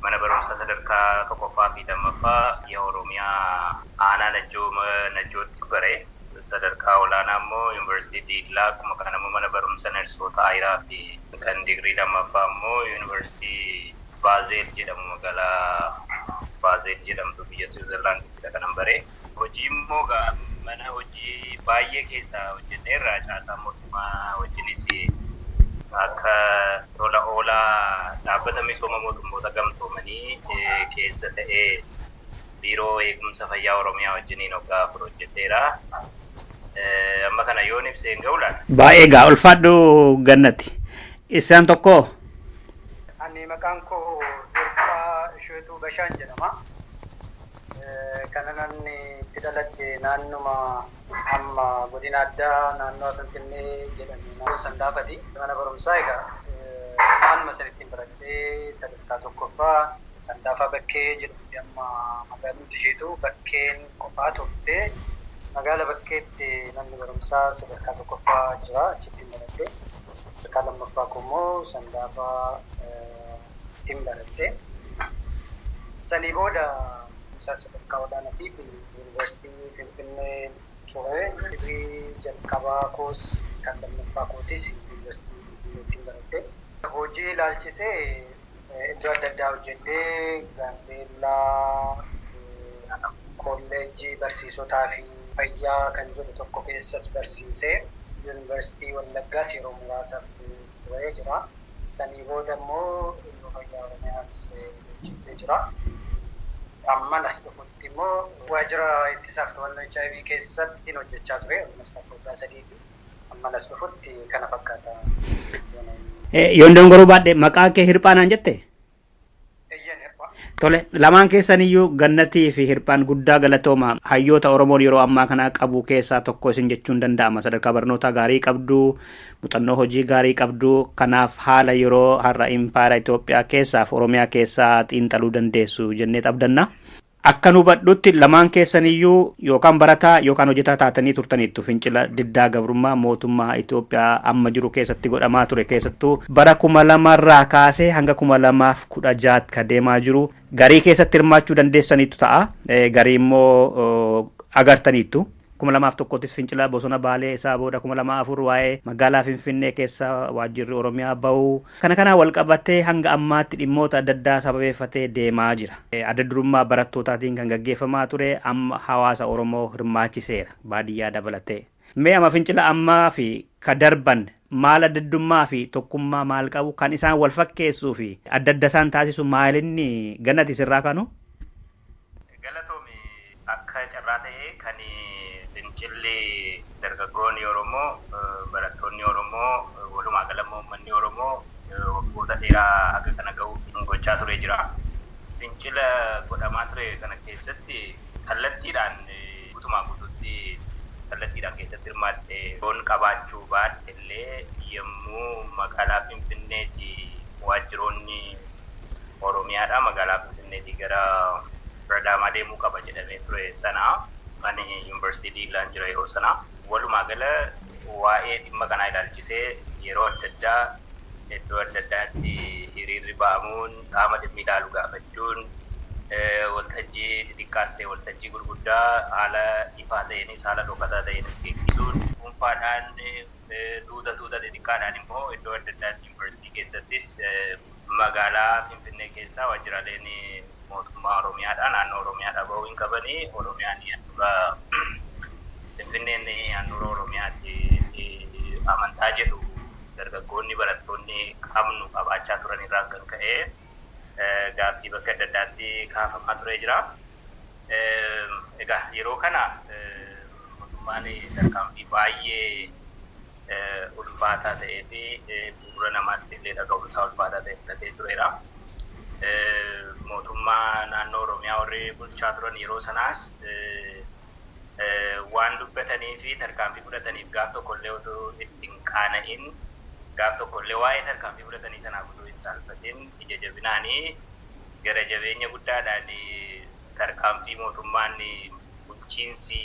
Mana barumsaa sadarkaa tokkoffaa fi lammaffaa dhiha Oromiyaa aanaa Najjoo Najjootti bare. Sadarkaa olaanaa immoo Yuunivarsiitii Diillaa, akkuma kana immoo mana barumsa narsoota Ayiraa fi kan digirii lammaffaa immoo Yuunivarsiitii Baazeel jedhamu, magaalaa Baazeel jedhamtu biyya Siwiizerlaandittidha kanan bare. Hojii immoo mana hojii baay'ee keessa hojjenneerra, caasaa mootummaa wajjinis akka tola oolaa dhaabbata misooma mootummoota gamtoomanii keessa ta'ee biiroo eegumsa fayyaa Oromiyaa wajjiniin waggaa 4 hojjedheera. Amma kana yoon ibsee hin ga'u laata? Baay'ee gaa, ulfaadhu Gannati. Isaan tokko. Ani maqaan koo Hirphaa Isheetuu Bashaan jedhama. Kanan ani itti dhaladhe naannuma amma godina addaa naannoo Finfinnee jedhame, naannoo Sandaafati. Mana barumsaa egaa naannuma sanittiin baradhee, sadarkaa tokkoffaa Sandaafaa Bakkee jedhamti, amma magaalumti isheetu Bakkeen qofaa turte. Magaala Bakkeetti manni barumsaa sadarkaa tokkoffaa jira, achittiin baradhe. Sadarkaa lammaffaa koo immoo Sandaafaa ittiin baradhe. Sanii booda barumsaa sadarkaa olaanaatiif Yuunivarsiitii Finfinnee ture. Digirii jalqabaa koos kan lammaffaa kootis Yuunivarsiitii Finfinneettiin baradhe. Hojii ilaalchisee iddoo adda addaa hojjedhee, Gaambeellaa, kolleejjii barsiisotaa fi fayyaa kan jedhu tokko keessas barsiisee, Yuunivarsiitii Wallaggaas yeroo muraasaaf turee jira. Sanii booda immoo Biiroo Fayyaa Oromiyaas hojjedhee jira. Amman as dhufutti immoo waajjira ittisaaf to'annoo HIV keessatti hojjechaa ture. Ammas waggaa 3ti. Amman as dhufutti kana fakkaata. Yoon dongoruu baadhe maqaa kee Hirphaa naan jette? Tole, lamaan keessaniyyuu Gannatii fi Hirphaan guddaa galatooma. Hayyoota Oromoon yeroo ammaa kana qabu keessaa tokko isin jechuun danda'ama. Sadarkaa barnootaa gaarii qabdu, muuxannoo hojii gaarii qabdu. Kanaaf haala yeroo har'a impaayera Itoophiyaa keessaaf Oromiyaa keessaa xiinxaluu dandeessu jennee abdanna. Akka nu hubadhutti lamaan keessaniyyuu yookaan barataa yookaan hojjetaa taatanii turtaniittu fincila diddaa gabrummaa mootummaa Itoophiyaa amma jiru keessatti godhamaa ture, keessattuu bara 2000rraa kaasee hanga 2016tti ka deemaa jiru garii keessatti hirmaachuu dandeessaniitu ta'a, garii immoo agartaniittu. 2001ttis fincila bosona Baalee, isaa booda 2004 waa'ee magaalaa Finfinnee keessa waajjirri Oromiyaa bahuu kana kanaan wal qabatee hanga ammaatti dhimmoota adda addaa sababeeffatee deemaa jira. Adda durummaa barattootaatiin kan gaggeeffamaa ture amma hawaasa Oromoo hirmaachiseera, baadiyyaa dabalatee. Mee amma fincila ammaa fi ka darban maal adda addummaa fi tokkummaa maal qabu, kan isaan wal fakkeessuu fi adda adda isaan taasisu maalinni, Gannati sirraa kanu? Galatoomi. Akka carraa ta'ee kan fincilli dargaggoonni Oromoo, barattoonni Oromoo, walumaa gala uummanni Oromoo waggoota dheeraa haga kana gahu gochaa ture jira. Fincila godhamaa ture kana keessatti kallattiidhaan, guutumaa guutuutti kallattiidhaan keessatti hirmaatte yoon qabaachuu baadhe illee, yommuu magaalaa Finfinneeti waajjiroonni Oromiyaadha magaalaa Finfinneeti gara Adaamaa deemuu qaba jedhamee ture sana ani Yuunivarsiitii Diillaan jira yeroo sana. Walumaa gala waa'ee dhimma kanaa ilaalchisee yeroo adda addaa iddoo adda addaatti hiriirri ba'amuun, qaama dhimmi ilaalu gaafachuun, waltajjii xixiqqaas ta'e waltajjii gurguddaa haala ifaa ta'eenis haala dhokataa ta'eenis geggeessuun, dhuunfaadhaan tuuta tuuta xixiqqaadhaan immoo iddoo adda addaatti yuunivarsiitii keessattis, magaalaa Finfinnee keessaa waajjiraaleen mootummaa Oromiyaadha naannoo Oromiyaadha bahuu hin qabanii, Oromiyaan handhuura, Finfinneen handhuura Oromiyaati amantaa jedhu dargaggoonni barattoonni qabnu qabaachaa turan irraan kan ka'e gaaffii bakka adda addaatti kaafamaa turee jira. Egaa yeroo kana mootummaan tarkaanfii baay'ee ulfaataa ta'ee fi gurra namaatti illee dhaga'umsaa ulfaataa ta'e fudhatee tureera. Mootummaa naannoo Oromiyaa warri bulchaa turan yeroo sanaas waan dubbatanii fi tarkaanfii fudhataniif gaaf tokkollee utuu itti hin qaana'in, gaaf tokkollee waa'ee tarkaanfii fudhatanii sanaaf utuu hin saalfatin, ija jabinaanii gara jabeenya guddaadhaan tarkaanfii mootummaan bulchiinsi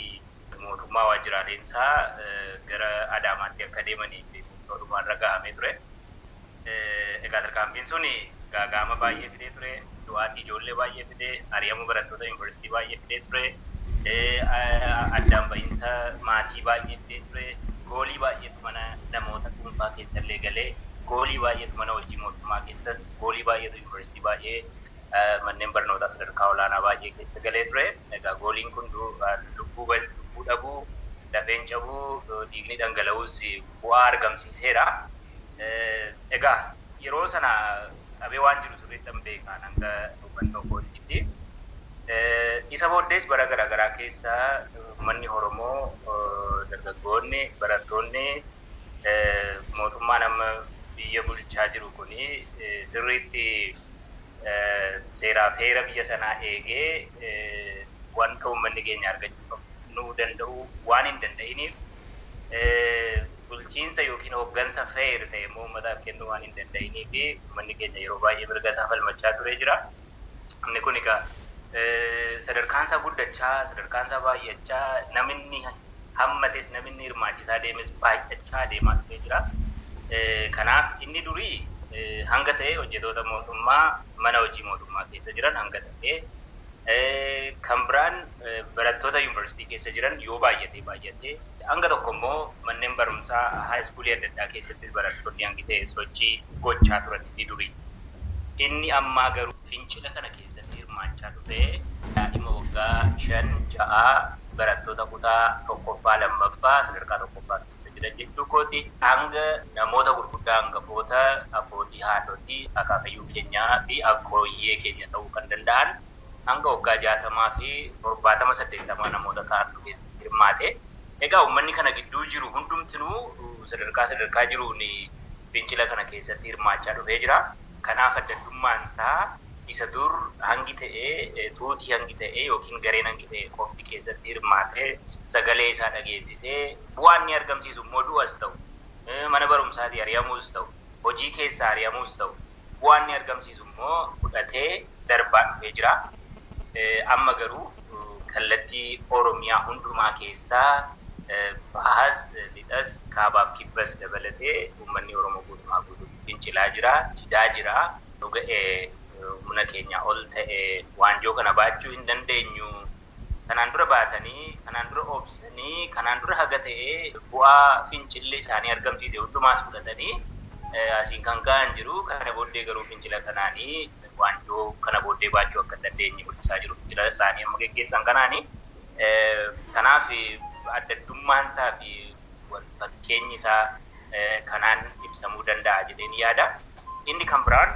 mootummaa waajjiraaleen isaa gara Adaamaatti akka deemaniif murtoodhumaan gahamee ture. Egaa tarkaanfiin sun gaaga'ama baay'ee fidee ture. Du'aatii ijoollee baay'ee fidee, ari'amuu barattoota yuunivarsiitii baay'ee fidee ture. Addaan ba'iinsa maatii baay'ee fidee ture. Goolii baay'eetu mana namoota dhuunfaa keessallee galee, goolii baay'eetu mana hojii mootummaa keessas, goolii baay'eetu yuunivarsiitii baay'ee, manneen barnootaa sadarkaa olaanaa baay'ee keessa galee ture. Egaa gooliin kun lubbuu dhabuu, lafeen cabuu, dhiigni dhangala'uus bu'aa argamsiiseera. Egaa yeroo sana qabee waan jiru sirriitti hin beekan hanga hubannoo kootiitti. Isa booddees bara garaagaraa keessa uummanni Oromoo, dargaggoonni, barattoonni mootummaan amma biyya bulchaa jiru kuni sirriitti seeraaf heera biyya sanaa eegee wanta uummanni keenya argachuu nuu danda'u waan hin danda'iniif, bulchiinsa yookiin hooggansa fair ta'e immoo uummataaf kennuu waan hin danda'inii fi uummanni keenya yeroo baay'ee mirga isaa falmachaa ture jira. Inni kun egaa sadarkaan isaa guddachaa, sadarkaan isaa baay'achaa, namni hammates namni hirmaachisaa deemes baay'achaa deemaa dhufee jira. Kanaaf inni durii hanga ta'e hojjetoota mootummaa mana hojii mootummaa keessa jiran hanga ta'e, kan biraan barattoota yuunivarsiitii keessa jiran yoo baay'ate baay'ate, hanga tokko immoo manneen barumsaa high schoolii adda addaa keessattis barattoonni hangi ta'e sochii gochaa turan inni durii. Inni ammaa garuu fincila kana keessatti hirmaachaa dhufee daa'ima waggaa 5, 6, barattoota kutaa tokkoffaa, lammaffaa, sadarkaa tokkoffaa keessa jiran jechuu kooti, hanga namoota gurguddaa, hangafoota, abbootii, haadhotii, akaakayyuu keenyaa fi akkooyyee keenya ta'uu kan danda'an hanga waggaa 60 fi 70 80 namoota ta'antu hirmaate. Egaa uummanni kana gidduu jiru hundumtinuu sadarkaa sadarkaa jiruun fincila kana keessatti hirmaachaa dhufee jira. Kanaaf addaddummaan isaa isa dur hangi ta'ee, tuutii hangi ta'ee yookiin gareen hangi ta'e qofti keessatti hirmaatee sagalee isaa dhageessisee bu'aan inni argamsiisu immoo du'as ta'u, mana barumsaatii ari'amuus ta'u, hojii keessaa ari'amuus ta'u, bu'aan inni argamsiisu immoo fudhatee darbaa dhufee jira. Amma garuu kallattii Oromiyaa hundumaa keessaa bahas, lixas, kaabaaf kibbas dabalatee uummanni Oromoo guutumaa guutuutti fincilaa jira, didaa jira. Nu ga'e, humna keenya ol ta'e, waanjoo kana baachuu hin dandeenyu. Kanaan dura baatanii, kanaan dura obsanii, kanaan dura haga ta'e bu'aa fincilli isaanii argamsiise hundumaas fudhatanii asiin kan ga'an jiru. Kana booddee garuu fincila kanaanii waanjoo kana booddee baachuu akka hin dandeenye mul'isaa jiru, fincila isaanii amma geggeessan kanaanii. Kanaaf addaddummaan isaa fi wal fakkeenyi isaa kanaan ibsamuu danda'a jedheen yaada. Inni kan biraan,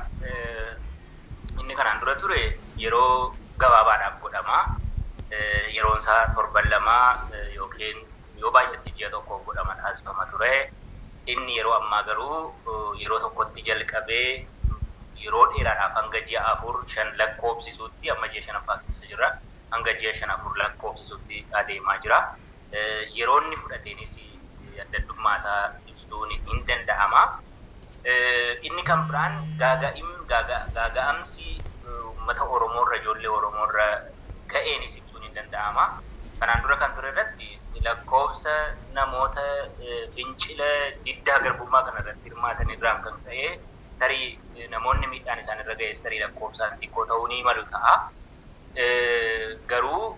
inni kanaan dura ture yeroo gabaabaadhaaf godhama. Yeroon isaa torban 2 yookiin yoo baay'ate ji'a tokkoof godhama taasifama ture. Inni yeroo ammaa garuu yeroo tokkotti jalqabee yeroo dheeraadhaaf hanga ji'a 4, 5 lakkoofsisuutti, amma ji'a shanaffaa keessa jira. Hanga ji'a 5, 4 lakkoofsisuutti adeemaa jira. Yeroo inni fudhateenis addaddummaa isaa ibsuun hin danda'ama. Inni kan biraan gaaga'amsi uummata Oromoorra, ijoollee Oromoorra ga'eenis ibsuun hin danda'ama. Kanaan dura kan ture irratti lakkoofsa namoota fincila diddaa garbummaa kana irratti hirmaatan irraan kan ka'e tarii namoonni miidhaan isaan irra ga'es tarii lakkoofsaan xiqqoo ta'uu ni malu ta'a. Garuu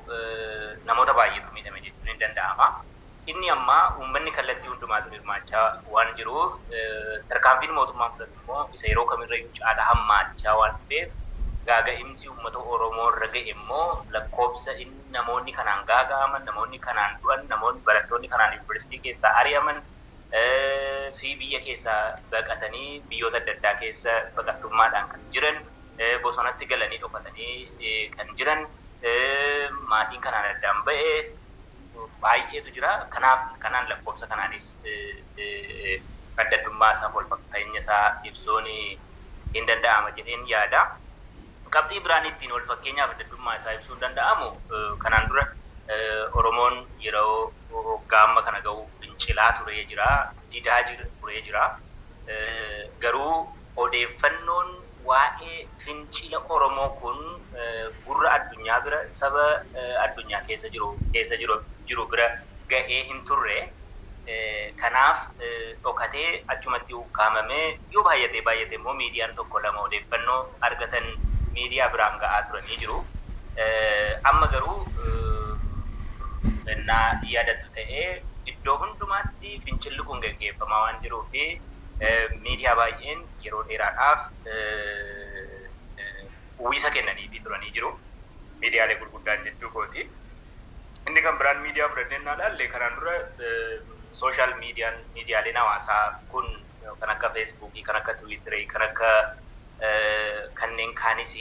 namoota baay'eetu miidhame jechuun hin danda'ama. Inni ammaa uummanni kallattii hundumaatiin hirmaachaa waan jiruuf, tarkaanfiin mootummaan fudhatu immoo isa yeroo kamirrayyuu caalaa hammaachaa waan dhufeef, gaaga'imsi uummata Oromoo irra ga'e immoo lakkoofsa inni namoonni kanaan gaaga'aman, namoonni kanaan du'an, namoonni barattoonni kanaan yuunivarsiitii keessaa ari'aman fi biyya keessaa baqatanii biyyoota adda addaa keessa baqattummaadhaan kan jiran, bosonatti galanii dhokatanii kan jiran, maatiin kanaan addaan ba'e baay'eetu jira. Kanaaf kanaan lakkoofsa kanaanis addaddummaa isaa, wal fakkeenya isaa ibsuun hin danda'ama jedheen yaada. Qabxii biraan ittiin wal fakkeenyaaf addaddummaa isaa ibsuun danda'amu, kanaan dura Oromoon yeroo waggaa amma kana ga'uuf fincilaa turee jira, didaa turee jira. Garuu odeeffannoon waa'ee fincila Oromoo kun gurra addunyaa bira, saba addunyaa keessa jiru bira ga'ee hin turre. Kanaaf dhokatee achumatti ukkaamamee, yoo baay'atee baay'ate immoo miidiyaan tokko lama odeeffannoo argatan miidiyaa biraan ga'aa turanii jiru. Amma garuu ennaa yaadattu ta'ee iddoo hundumaatti fincilli kun geggeeffamaa waan jiruu fi miidiyaa baay'een yeroo dheeraadhaaf uwwisa kennaniifii turanii jiru. Miidiyaalee gurguddaan jechuu kooti. Inni kan biraan miidiyaa fudhannee naa ilaalle, kanaan dura social miidiyaan, miidiyaaleen hawaasaa kun kan akka Feesbuukii, kan akka Tiwiitirii, kan akka kanneen kaanis,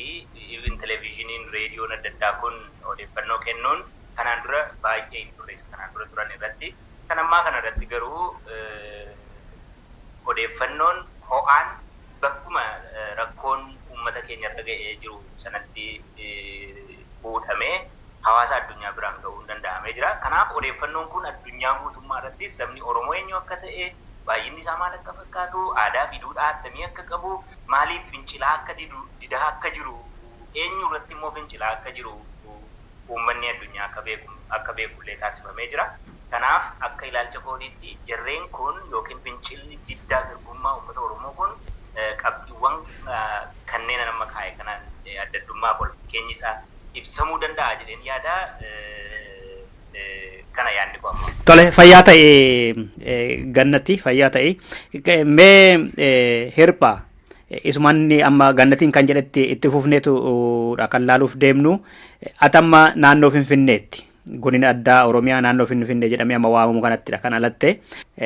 even televezyiiniin, reediyoon adda addaa kun odeeffannoo kennuun kanaan dura baay'ee hin turre kanaan dura turan irratti. Kan ammaa kana irratti garuu odeeffannoon ho'aan bakkuma rakkoon uummata keenya irra ga'ee jiru sanatti fuudhamee hawaasa addunyaa biraan ga'uun danda'amee jira. Kanaaf odeeffannoon kun addunyaa guutummaa irratti sabni Oromoo eenyu akka ta'e, baay'inni isaa maal akka fakkaatu, aadaa fi duudhaa akkamii akka qabu, maaliif fincilaa akka didaa akka jiru, eenyu irratti immoo fincilaa akka jiru uummanni addunyaa akka beekullee taasifamee jira. Kanaaf akka ilaalcha kootiitti jarreen kun yookiin fincilli diddaa garbummaa uummata Oromoo kun qabxiiwwan kanneen nama kaa'e kanaan addaddummaaf wal fakkeenyi isaa ibsamuu danda'a jedheen yaada. Kana yaadni koo amma. Tole, fayyaa ta'e Gannatti, fayyaa ta'e. Mee Hirpha, isumanni amma Gannatiin kan jedhetti itti fufneetu dha kan laaluuf deemnu. Ati amma naannoo Finfinneetti, godina addaa Oromiyaa naannoo Finfinnee jedhamee amma waamamu kanattidha kan alatte.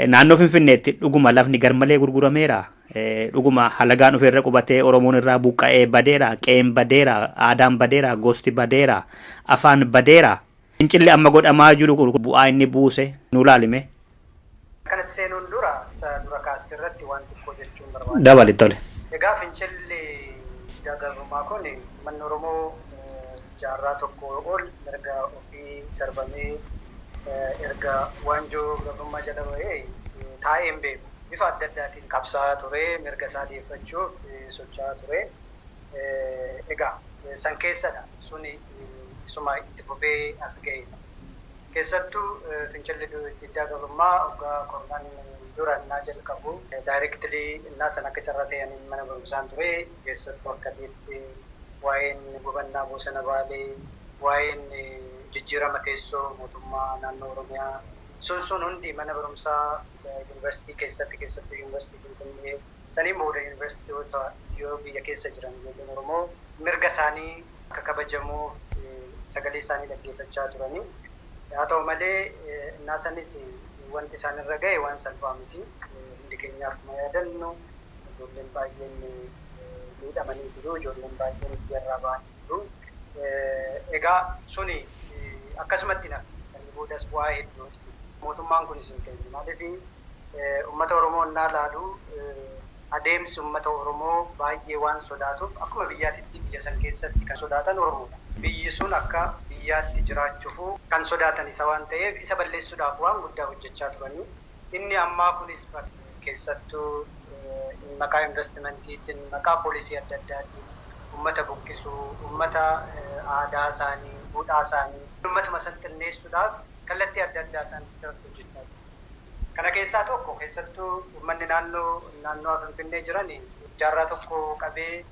Naannoo Finfinneetti dhuguma lafni garmalee gurgurameera. Dhuguma halagaan ofirra qubatee Oromoon irraa buqqa'ee badeera, qe'een badeera, aadaan badeera, gosti badeera, afaan badeera. Fincilli amma godhamaa jiru bu'aa inni buuse nu laalime. Kanatti seenuun dura isa dura kaaste irratti waan xiqqoo jechuun barbaada. Dabali tole. Egaa fincilli gabrummaa kun uummanni Oromoo jaarraa tokko ol mirga ofii sarbamee erga waanjoo gabrummaa jala bahee taa'ee hin beeku. Bifa adda addaatiin qabsaa'aa ture, mirga isaa deeffachuuf socho'aa ture. Egaa san keessadha suni isuma itti fufee as ga'edha. Keessattuu fincilli diddaa gabrummaa waggaa 10 dura innaa jalqabu, directly innaa san akka carraa ta'e mana barumsaan ture. Keessattuu akka ta'etti waa'een gubannaa bosona Baalee, waa'een jijjiirama teessoo mootummaa naannoo Oromiyaa sun sun hundi mana barumsaa yuunivarsiitii keessatti, keessattuu Yuunivarsiitii Finfinnee, saniin booda yuunivarsiitiiwwan yoo biyya keessa jiran, ijoolleen Oromoo mirga isaanii akka kabajamuuf sagalee isaanii dhaggeeffachaa turanii. Haa ta'u malee, innaa sanis wanti isaan irra ga'e waan salphaa miti. Hundi keenya akkuma yaadannu ijoolleen baay'een miidhamanii jiru. Ijoolleen baay'een biyyarraa ba'anii jiru. Egaa suni akkasumatti nafe. Kan boodas bu'aa hedduuti. Mootummaan kunis hin ta'in. Maaliif, uummata Oromoo innaa laalu adeemsi uummata Oromoo baay'ee waan sodaatuuf, akkuma biyyaatitti biyya san keessatti kan sodaatan Oromoodha. Biyyi sun akka biyyaatti jiraachuuf kan sodaatan isa waan ta'eef, isa balleessuudhaaf waan guddaa hojjechaa turanii. Inni ammaa kunis keessattuu maqaa investimentiitiin, maqaa poolisii adda addaatiin uummata buqqisuu, uummata aadaa isaanii, duudhaa isaanii, uummatuma san xinneessuudhaaf kallattii adda addaa isaan irratti hojjechaa jiru. Kana keessaa tokko, keessattuu uummanni naannoo Finfinnee jiran jaarraa tokko qabee,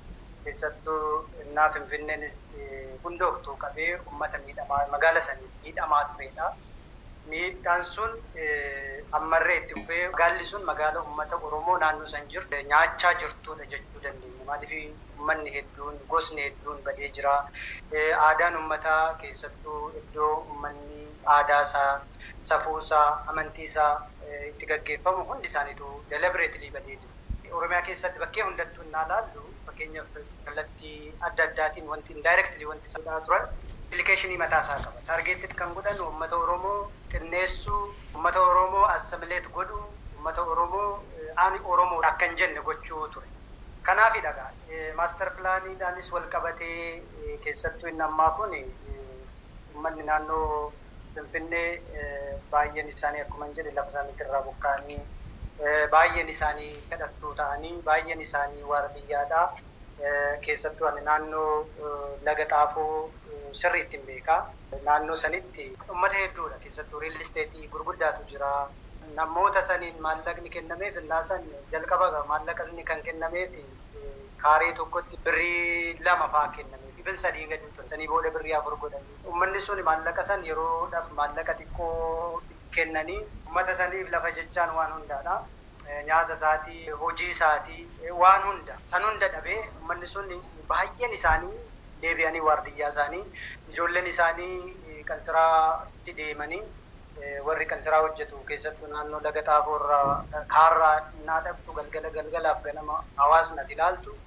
keessattuu innaa Finfinneen hundooftu qabee, uummata miidhamaa magaala sanii miidhamaa turedha. Miidhaan sun ammarree itti fufee magaalli sun magaala uummata Oromoo naannoo san jiru nyaachaa jirtudha jechuu dandeenya. Maaliif, uummanni hedduun, gosni hedduun badee jira. Aadaan uummataa, keessattuu iddoo uummanni aadaa isaa, safuu isaa, amantii isaa itti gaggeeffamu hundi isaaniitu deliberately badee jiru. Oromiyaa keessatti bakkee hundattuu innaa laallu, fakkeenyaaf kallattii adda addaatiin wanti indirectly wanti isaan turan implication mataa isaa qaba. Targeted kan godhan uummata Oromoo xinneessuu, uummata Oromoo assimilate godhuu, uummata Oromoo ani Oromoo akka hin jenne gochuu ture. Kanaafidha master planiidhaanis wal qabatee, keessattuu inni ammaa kun uummanni naannoo Finfinnee baay'een isaanii, akkuma hin jedhe, lafa isaaniitti irraa buqqa'anii, baay'een isaanii kadhattuu ta'anii, baay'een isaanii waardiyyaadha. Keessattuu ani naannoo Laga Xaafoo sirriitti hin beekaa. Naannoo sanitti uummata hedduudha. Keessattuu real estate gurguddaatu jira. Namoota saniin maallaqni kennameef innaa san jalqaba maallaqni kan kennameef kaaree tokkotti birrii 2 fa'aa kennameef. Ibin sadii gadi ture. Sanii booda birrii 4 godhanii. Uummanni sun maallaqa san yeroodhaaf maallaqa xiqqoo kennanii, uummata saniif lafa jechaan waan hundaadha. Nyaata isaatii, hojii isaatii, waan hunda. San hunda dhabee uummanni sun baay'een isaanii deebi'anii waardiyyaa isaanii, ijoolleen isaanii kan siraatti deemanii, warri kan siraa hojjetu keessattuu naannoo Laga Xaafoo irraa kaarraa innaa dhabdu, galgala galgalaaf ganama hawaasni ati ilaaltu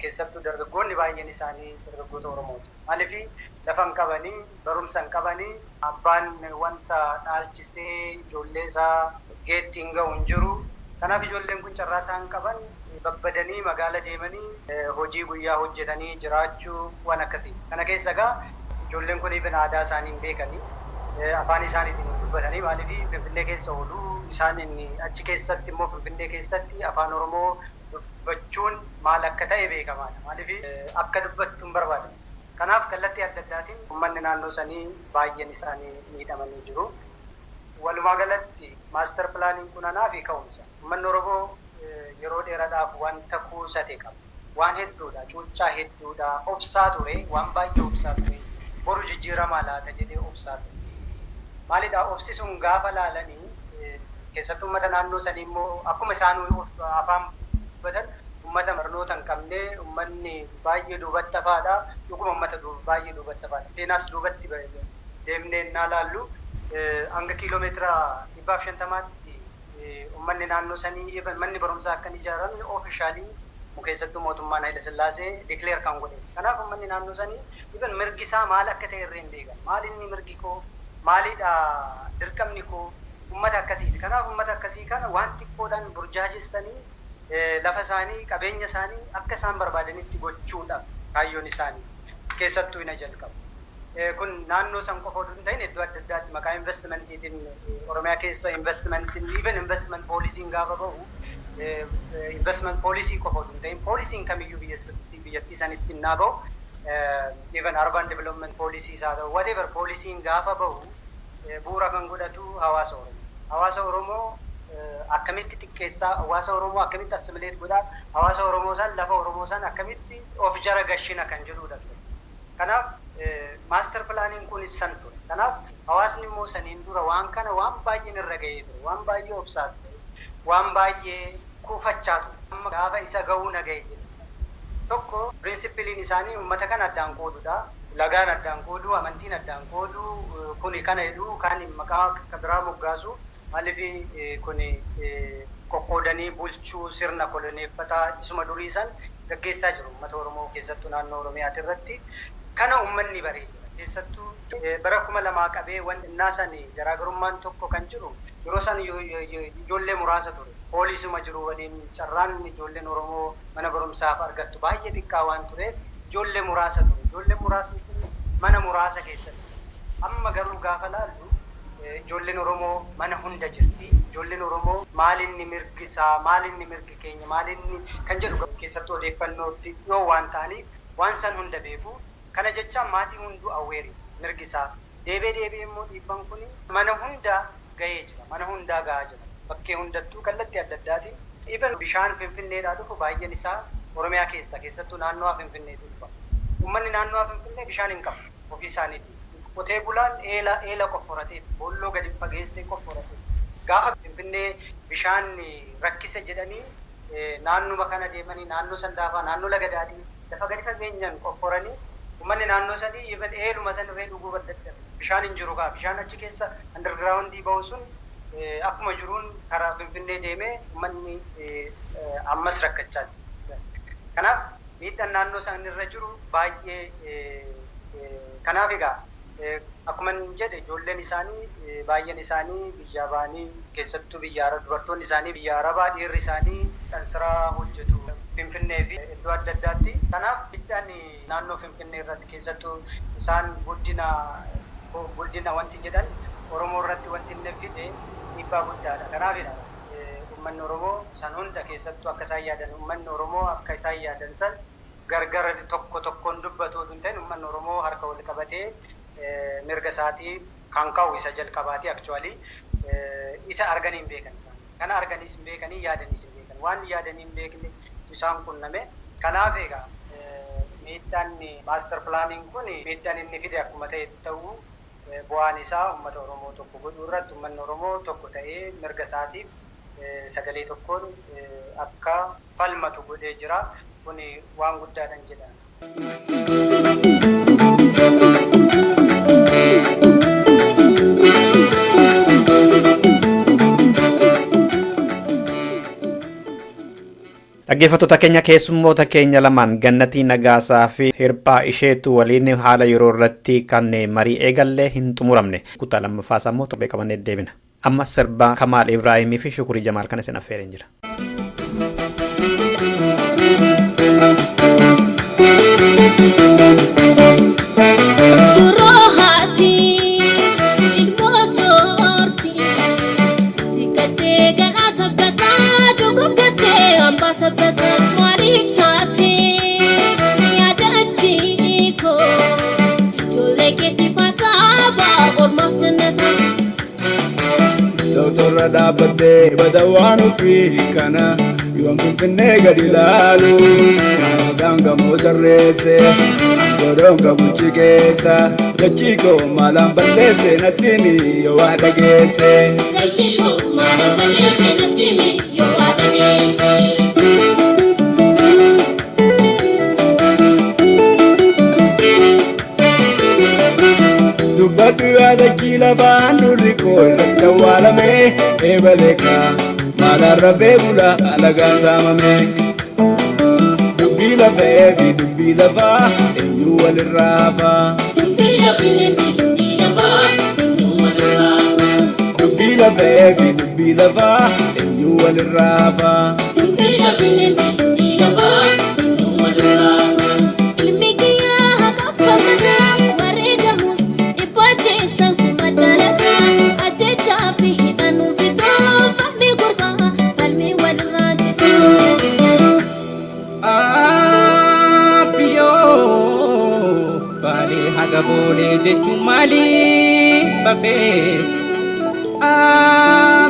keessattuu dargaggoonni baay'een isaanii dargaggoota Oromooti. Maaliif, lafa hin qabanii, barumsa hin qabanii, abbaan wanta dhaalchisee ijoollee isaa geetti hin ga'u hin jiru. Kanaaf ijoolleen kun carraa isaan qaban babbadanii magaala deemanii hojii guyyaa hojjetanii jiraachuu, waan akkasii. Kana keessa egaa ijoolleen kun even aadaa isaanii hin beekanii, afaan isaaniitiin hin dubbatanii. Maaliif, Finfinnee keessa oolu isaan inni achi keessatti immoo Finfinnee keessatti Afaan Oromoo dubbachuun maal akka ta'e beekamaadha. Maaliif, akka dubbattu hin barbaadan. Kanaaf kallattii adda addaatiin uummanni naannoo sanii baay'een isaanii miidhamanii jiru. Walumaa galatti master planiin kun anaa fi ka'umsa. Uummanni Oromoo yeroo dheeraadhaaf wanta kuusate qaba. Waan hedduudha, cuuccaa hedduudha, obsaa ture, waan baay'ee obsaa ture. Boru jijjiiramaa laata jedhee obsaa ture. Maalidha, obsi sun gaafa laalanii, keessattuu uummata naannoo sanii immoo akkuma isaan afaan dubbatan uummata barnoota hin qabne, uummanni baay'ee duubatti hafaadha. Dhuguma uummata baay'ee duubatti hafaadha. Seenaas duubatti deemnee innaa laallu hanga kiiloomeetira 150tti Uummanni naannoo sanii manni barumsaa akka hin ijaaramne officially keessattuu mootummaan Haayile Sillaasee declare kan godhe. Kanaaf uummanni naannoo sanii even mirgi isaa maal akka ta'e irree hin beekan. Maal inni mirgi koo, maalidha dirqamni koo, uummata akkasiiti. Kanaaf uummata akkasii kana waan xiqqoodhaan burjaajessanii lafa isaanii, qabeenya isaanii akka isaan barbaadanitti gochuudhaaf kaayyoon isaanii keessattuu ina jalqabu. Kun naannoo san qofa oduu hin ta'in, iddoo adda addaatti maqaa investmentiitiin Oromiyaa keessa investmentiin, even investment policyn gaafa bahu, investment policy qofa oduu hin ta'in, policyn kamiyyuu biyyattii sanitti naa bahu, even urban development policy isaa ta'u, whatever policyn gaafa bahu, bu'uura kan godhatu hawaasa Oromoo. Hawaasa Oromoo akkamitti xiqqeessaa, hawaasa Oromoo akkamitti assimilate godhaa, hawaasa Oromoo san, lafa Oromoo san akkamitti of jara gashina kan jedhudha ture. Kanaaf master planiin kunis san ture. Kanaaf hawaasni immoo saniin dura waan kana waan baay'een irra gahee ture, waan baay'ee obsaa ture, waan baay'ee kuufachaa ture. Amma gaafa isa gahuu na gahe jedhe. Tokko, principleiin isaanii uummata kana addaan qoodudha. Lagaan addaan qooduu, amantiin addaan qooduu, kuni kana jedhu, kan maqaa biraa moggaasu. Maaliif kuni qoqqoodanii bulchuu sirna koloneeffataa isuma durii san gaggeessaa jiru uummata Oromoo, keessattuu naannoo Oromiyaati irratti. Kana uummanni baree jira. Keessattuu bara 2000 qabee wanti innaa san garaagarummaan tokko kan jiru, yeroo san ijoollee muraasa ture. Poolisuma jiru waliin carraan ijoolleen Oromoo mana barumsaaf argattu baay'ee xiqqaa waan tureef ijoollee muraasa ture. Ijoolleen muraasni kun mana muraasa keessatti. Amma garuu gaafa laallu ijoolleen Oromoo mana hunda jirti. Ijoolleen Oromoo maalinni mirgi isaa, maalinni mirgi keenya, maalinni kan jedhu keessattuu odeeffannootti dhiyoo waan ta'aniif waan san hunda beeku. Kana jechaan maatii hunduu aware mirgi isaa. Deebi'ee deebi'ee immoo dhiibban kun mana hunda gahee jira. Mana hundaa gahaa jira. Bakkee hundattuu kallattii adda addaatiin. Even bishaan Finfinneedhaa dhufu baay'een isaa Oromiyaa keessa, keessattuu naannoo Finfinneetu dhufa. Uummanni naannoo Finfinnee bishaan hin qabu ofii isaaniitii. Qotee bulaan eela eela qofforatee, boolloo gadi fageessee qofforatee. Gaafa Finfinnee bishaan rakkise jedhanii naannuma kana deemanii, naannoo Sandaafaa, naannoo Laga Daadhii lafa gadi fageenyaan qofforanii, uummanni naannoo sanii even eeluma san irree dhuguu dadhabe. Bishaan hin jiru kaa, bishaan achi keessa undergroundii bahu sun akkuma jiruun karaa Finfinnee deemee uummanni ammas rakkachaa jira. Kanaaf miidhaan naannoo san irra jiru baay'ee. Kanaaf egaa akkuma jedhe, ijoolleen isaanii baay'een isaanii biyyaa ba'anii, keessattuu biyya dubartoonni isaanii biyya Arabaa, dhiirri isaanii dhansiraa hojjetu Finfinnee fi iddoo adda addaatti. Kanaaf miidhaan naannoo Finfinnee irratti, keessattuu isaan guddina guddina wanti jedhan, Oromoo irratti wanti inni fide dhiibbaa guddaadha. Kanaafidha uummanni Oromoo san hunda keessattuu akka isaan yaadan, uummanni Oromoo akka isaan yaadan san gargar tokko tokkoon dubbatu otoo hin ta'in, uummanni Oromoo harka wal qabatee mirga isaatii kan ka'u isa jalqabaati. Actually isa arganii hin beekan isaan. Kana arganiis hin beekanii, yaadaniis hin beekan. Waan yaadanii hin beekne isaan qunname. Kanaaf egaa miidhaan master planiin kun, miidhaan inni fide akkuma ta'e ta'uu, bu'aan isaa uummata Oromoo tokko godhuu irratti, uummanni Oromoo tokko ta'ee mirga isaatiif sagalee tokkoon akka falmatu godhee jira. Kun waan guddaadhaan jedha. Dhaggeeffattoota keenya, keessummoota keenya lamaan Gannatii Nagaasaa fi Hirphaa Isheetu waliin haala yeroo irratti kan marii eegallee hin xumuramne. Kutaa lammaffaa isaa immoo torbee qabannee deebina. Amma sirbaa Kamaal Ibraahimii fi Shukurii Jamaal kan isin affeereen jira. Duroo haati ilmoo soorti, xiqqattee galaa sabbataa, dogoggattee hambaa sabbataa, maaliif taate yaadachi koo ijoollee keetti fataa ormaaf jannata. Tawtorra dhaabbattee bada waan ofii kana yoon Finfinnee gadi ilaalu, maqaan gamoo tarreesse godhoon qabuchi keessa, dachii koo maalaan balleesse natti yoo waa dhageesse. Dachii koo maalaan balleesse natti yoo waa dhageesse. Dubbadhu yaadachii lafaan durri koo irratti awwaalame eebaleeka. Maalaan rafee bula alagaan saamame. Dubbii lafee fi dubbii lafaa eenyu walirraa hafaa? Dubbii lafee fi dubbii lafaa eenyu walirraa hafaa? Dubbii lafee fi dubbii lafaa eenyu walirraa hafaa? Dubbii lafee fi dubbii lafaa eenyu walirraa hafaa? Ilmi kiyyaa haqa falmataa wareegamus dhibbaacheessan kuma dhalataa ajjechaa fi hidhannuun fitoo falmii gurbaa falmii walirraa cituu. Abbiyoo baalee haga boolee jechuun maaliif bafee?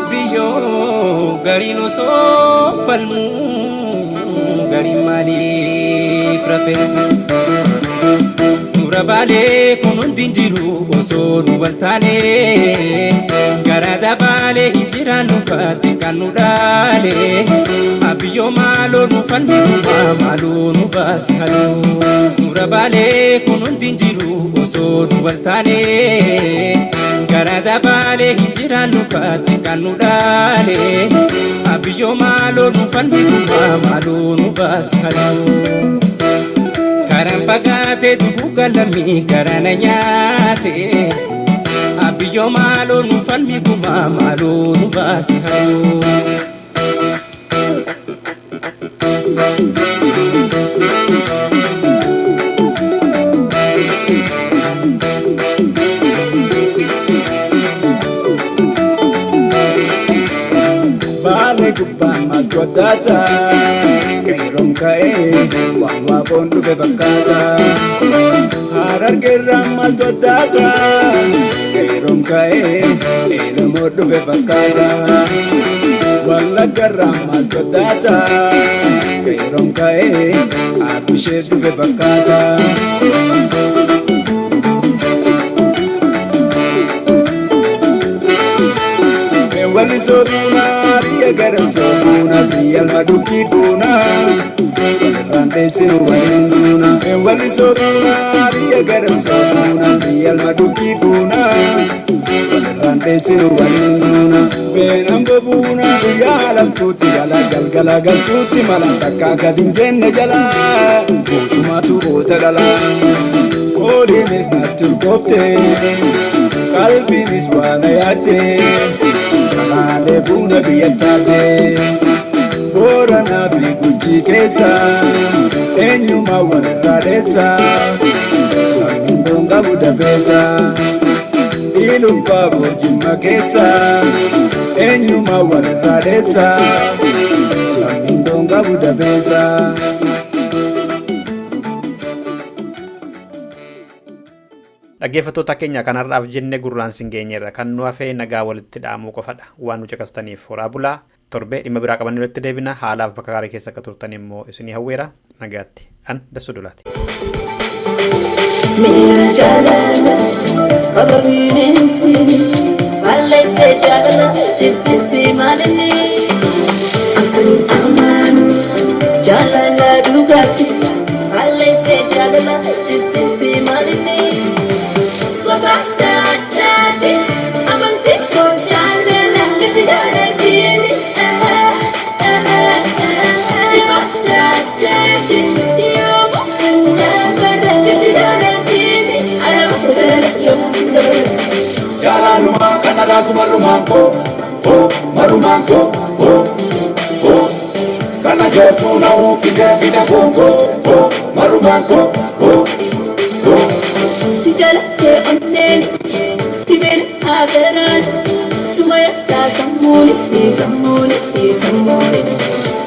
Abbiyoo gariin osoo falmuu gariin maaliif rafee? Nura baalee kun hundi hin jiru osoo nu waltaane, gara dabaalee hin jiraannu baate kan nu dhaale. Abiyyoo maaloo nu falmi gumaa, maaloo nu baasi haloo. Nura baalee kun hundi hin jiru osoo nu waltaane, gara dabaalee hin jiraannu baate kan nu dhaale. Abiyyoo maaloo nu falmi gumaa, maaloo nu baasi haloo. Karaan fagaatee duguuga lammii garana nyaate. Abiyyoo maaloo nu falmi gumaa, maaloo nu baasi haloo. Baalee gubbaan maaltu addaata? Qeerroon ka'ee waan waaqoon dhufe fakkaata. Harargeerraan maaltu addaata? Qeerroon ka'ee eelmoo dhufe fakkaata. Wallaggarraan maaltu addaata? Qeerroon ka'ee abbishee dhufe fakkaata. Walli sootuuna biyya gara sootuuna biyya alma dukkii duuna walirraan teessinu waliin duuna. Walli sootuuna biyya gara sootuuna biyya alma dukkii duuna walirraan teessinu waliin duuna. Beenan bobuuna biyya halaltuutti jala galgala galtuutti mala takka gadi hin jenne jala mootummaatu goota dhala. Koodiinis natti urgoofte, qalbiinis waan yaadde, salaalee buna biyya taate. Booranaa fi Gujii keessa eenyumaa walirraa dheessa, lammiin boongamu dabeessa. Ilubbaa Boorjimma keessa eenyumaa walirraa dheessa, lammiin boongamu dabeessa. Dhaggeeffattoota keenya, kanarraaf jenne gurraan sin geenyeerra. Kan nu hafee nagaa walitti dha'amuu qofadha. Waan nu caqastaniif horaa bulaa. Torbee dhimma biraa qabannee walitti deebina. Haalaaf bakka gaarii keessa akka turtan immoo isinii hawweera. Nagaatti. An Dassuu Dulaati. Miira jaalala qaba bineensi, balleessee jaalala jibbinsi maalinni? Akkaniin amanu jaalala dhugaatti, balleessee jaalala jibbinsi maalinni? Gosa adda addaati amantii koo jaalala jirti jaalaltiin. Bifa adda addaati yoomuu dabarra jirti jaalaltiin. Alaabaa koo jaalala yoomuu dabarra. Jaalaluma kana raasu marumaan koo koo marumaan koo koo koo kana joosuu na uffisee fida foon koo koo marumaan koo koo koo. Si jalattee onneen si beela hagaraan suma yaadaa sammuuni sammuuni sammuuni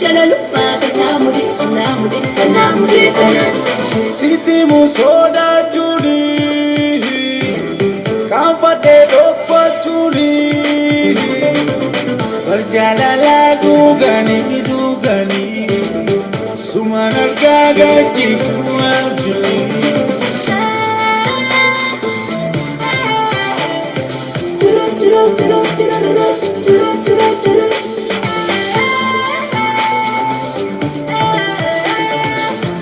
jalalumaa kanaa mudi kanaa mudi kanaa mudi kanaa. Sitti musodaachuuni kaanfadhee dhokfachuuni. Bar jaalalaa dhuganii dhuganii sumaan argaa galchiisu arjuni. Turu turu turu turu turu turu turu.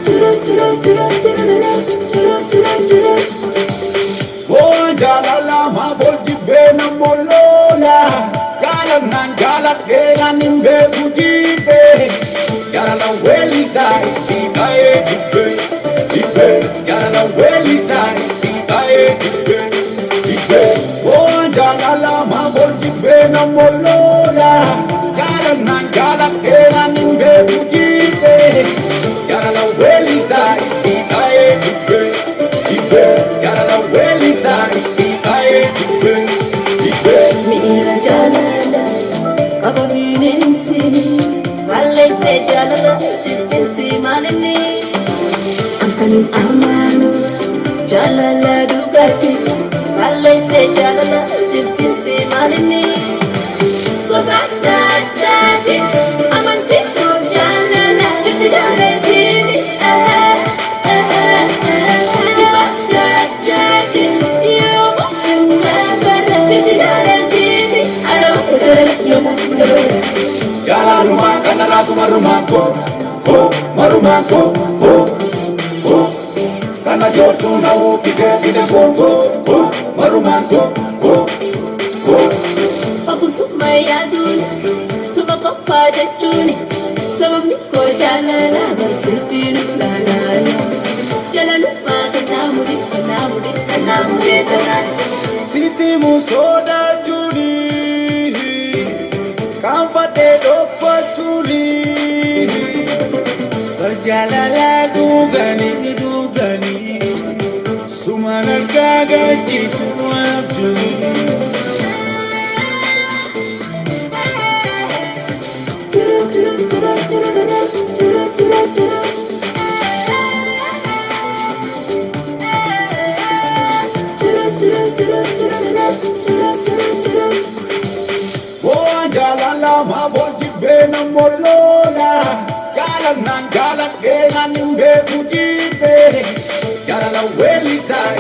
Turu turu turu turu turu turu turu. Waan jaalala maaf ol jibbee nammoo loola jaalannaan jaaladhe. jaaladhee naan hin beeku jibbee. Jaalala weellisaa itti ta'ee dibbee dibbee. Jaalala weellisaa itti ta'ee dibbee dibbee. Waan jaalala maafol jibbee namoloola. Jaalannaan jaaladhee naan hin beeku jibbee. Jaalala weellisaa itti ta'ee dibbee dibbee. Jaalala weellisaa itti ta'ee dibbee dibbee. Miira jaalala qaba bineensi balleessee jaalala jibbiinsi maalinni akkanin amaanu jaalala dhugaatti balleessee jaalala jibbiinsi maalinni gosa adda addaati amantii koo jaalala jirti jaalattiin bifa adda addaati yoo bara jirti jaalattiin alaabaa jaalala yoo bara. Jaalalumaa kana raasu marumaan koo koo marumaan koo koo koo kana joorsuu na uffisee fide foon koo koo marumaan koo koo koo. Fakusuma yaaduun suma qofaa jechuun sababni koo jaalala barsiitiin laalaala. Jaalalummaa kannaa mudhi kannaa mudhi kannaa mudhee kanaan. Sitti musoodachuuni kaanfadhee dhokfachuuni. Jaalala dhuganii dhuganii sumaan argaa galchiisu abjuuni. Waan jaalala maafol jibbee namoloola. Jaalannaan jaaladhee naan hin beeku jibbee. Jaalala weellisaa.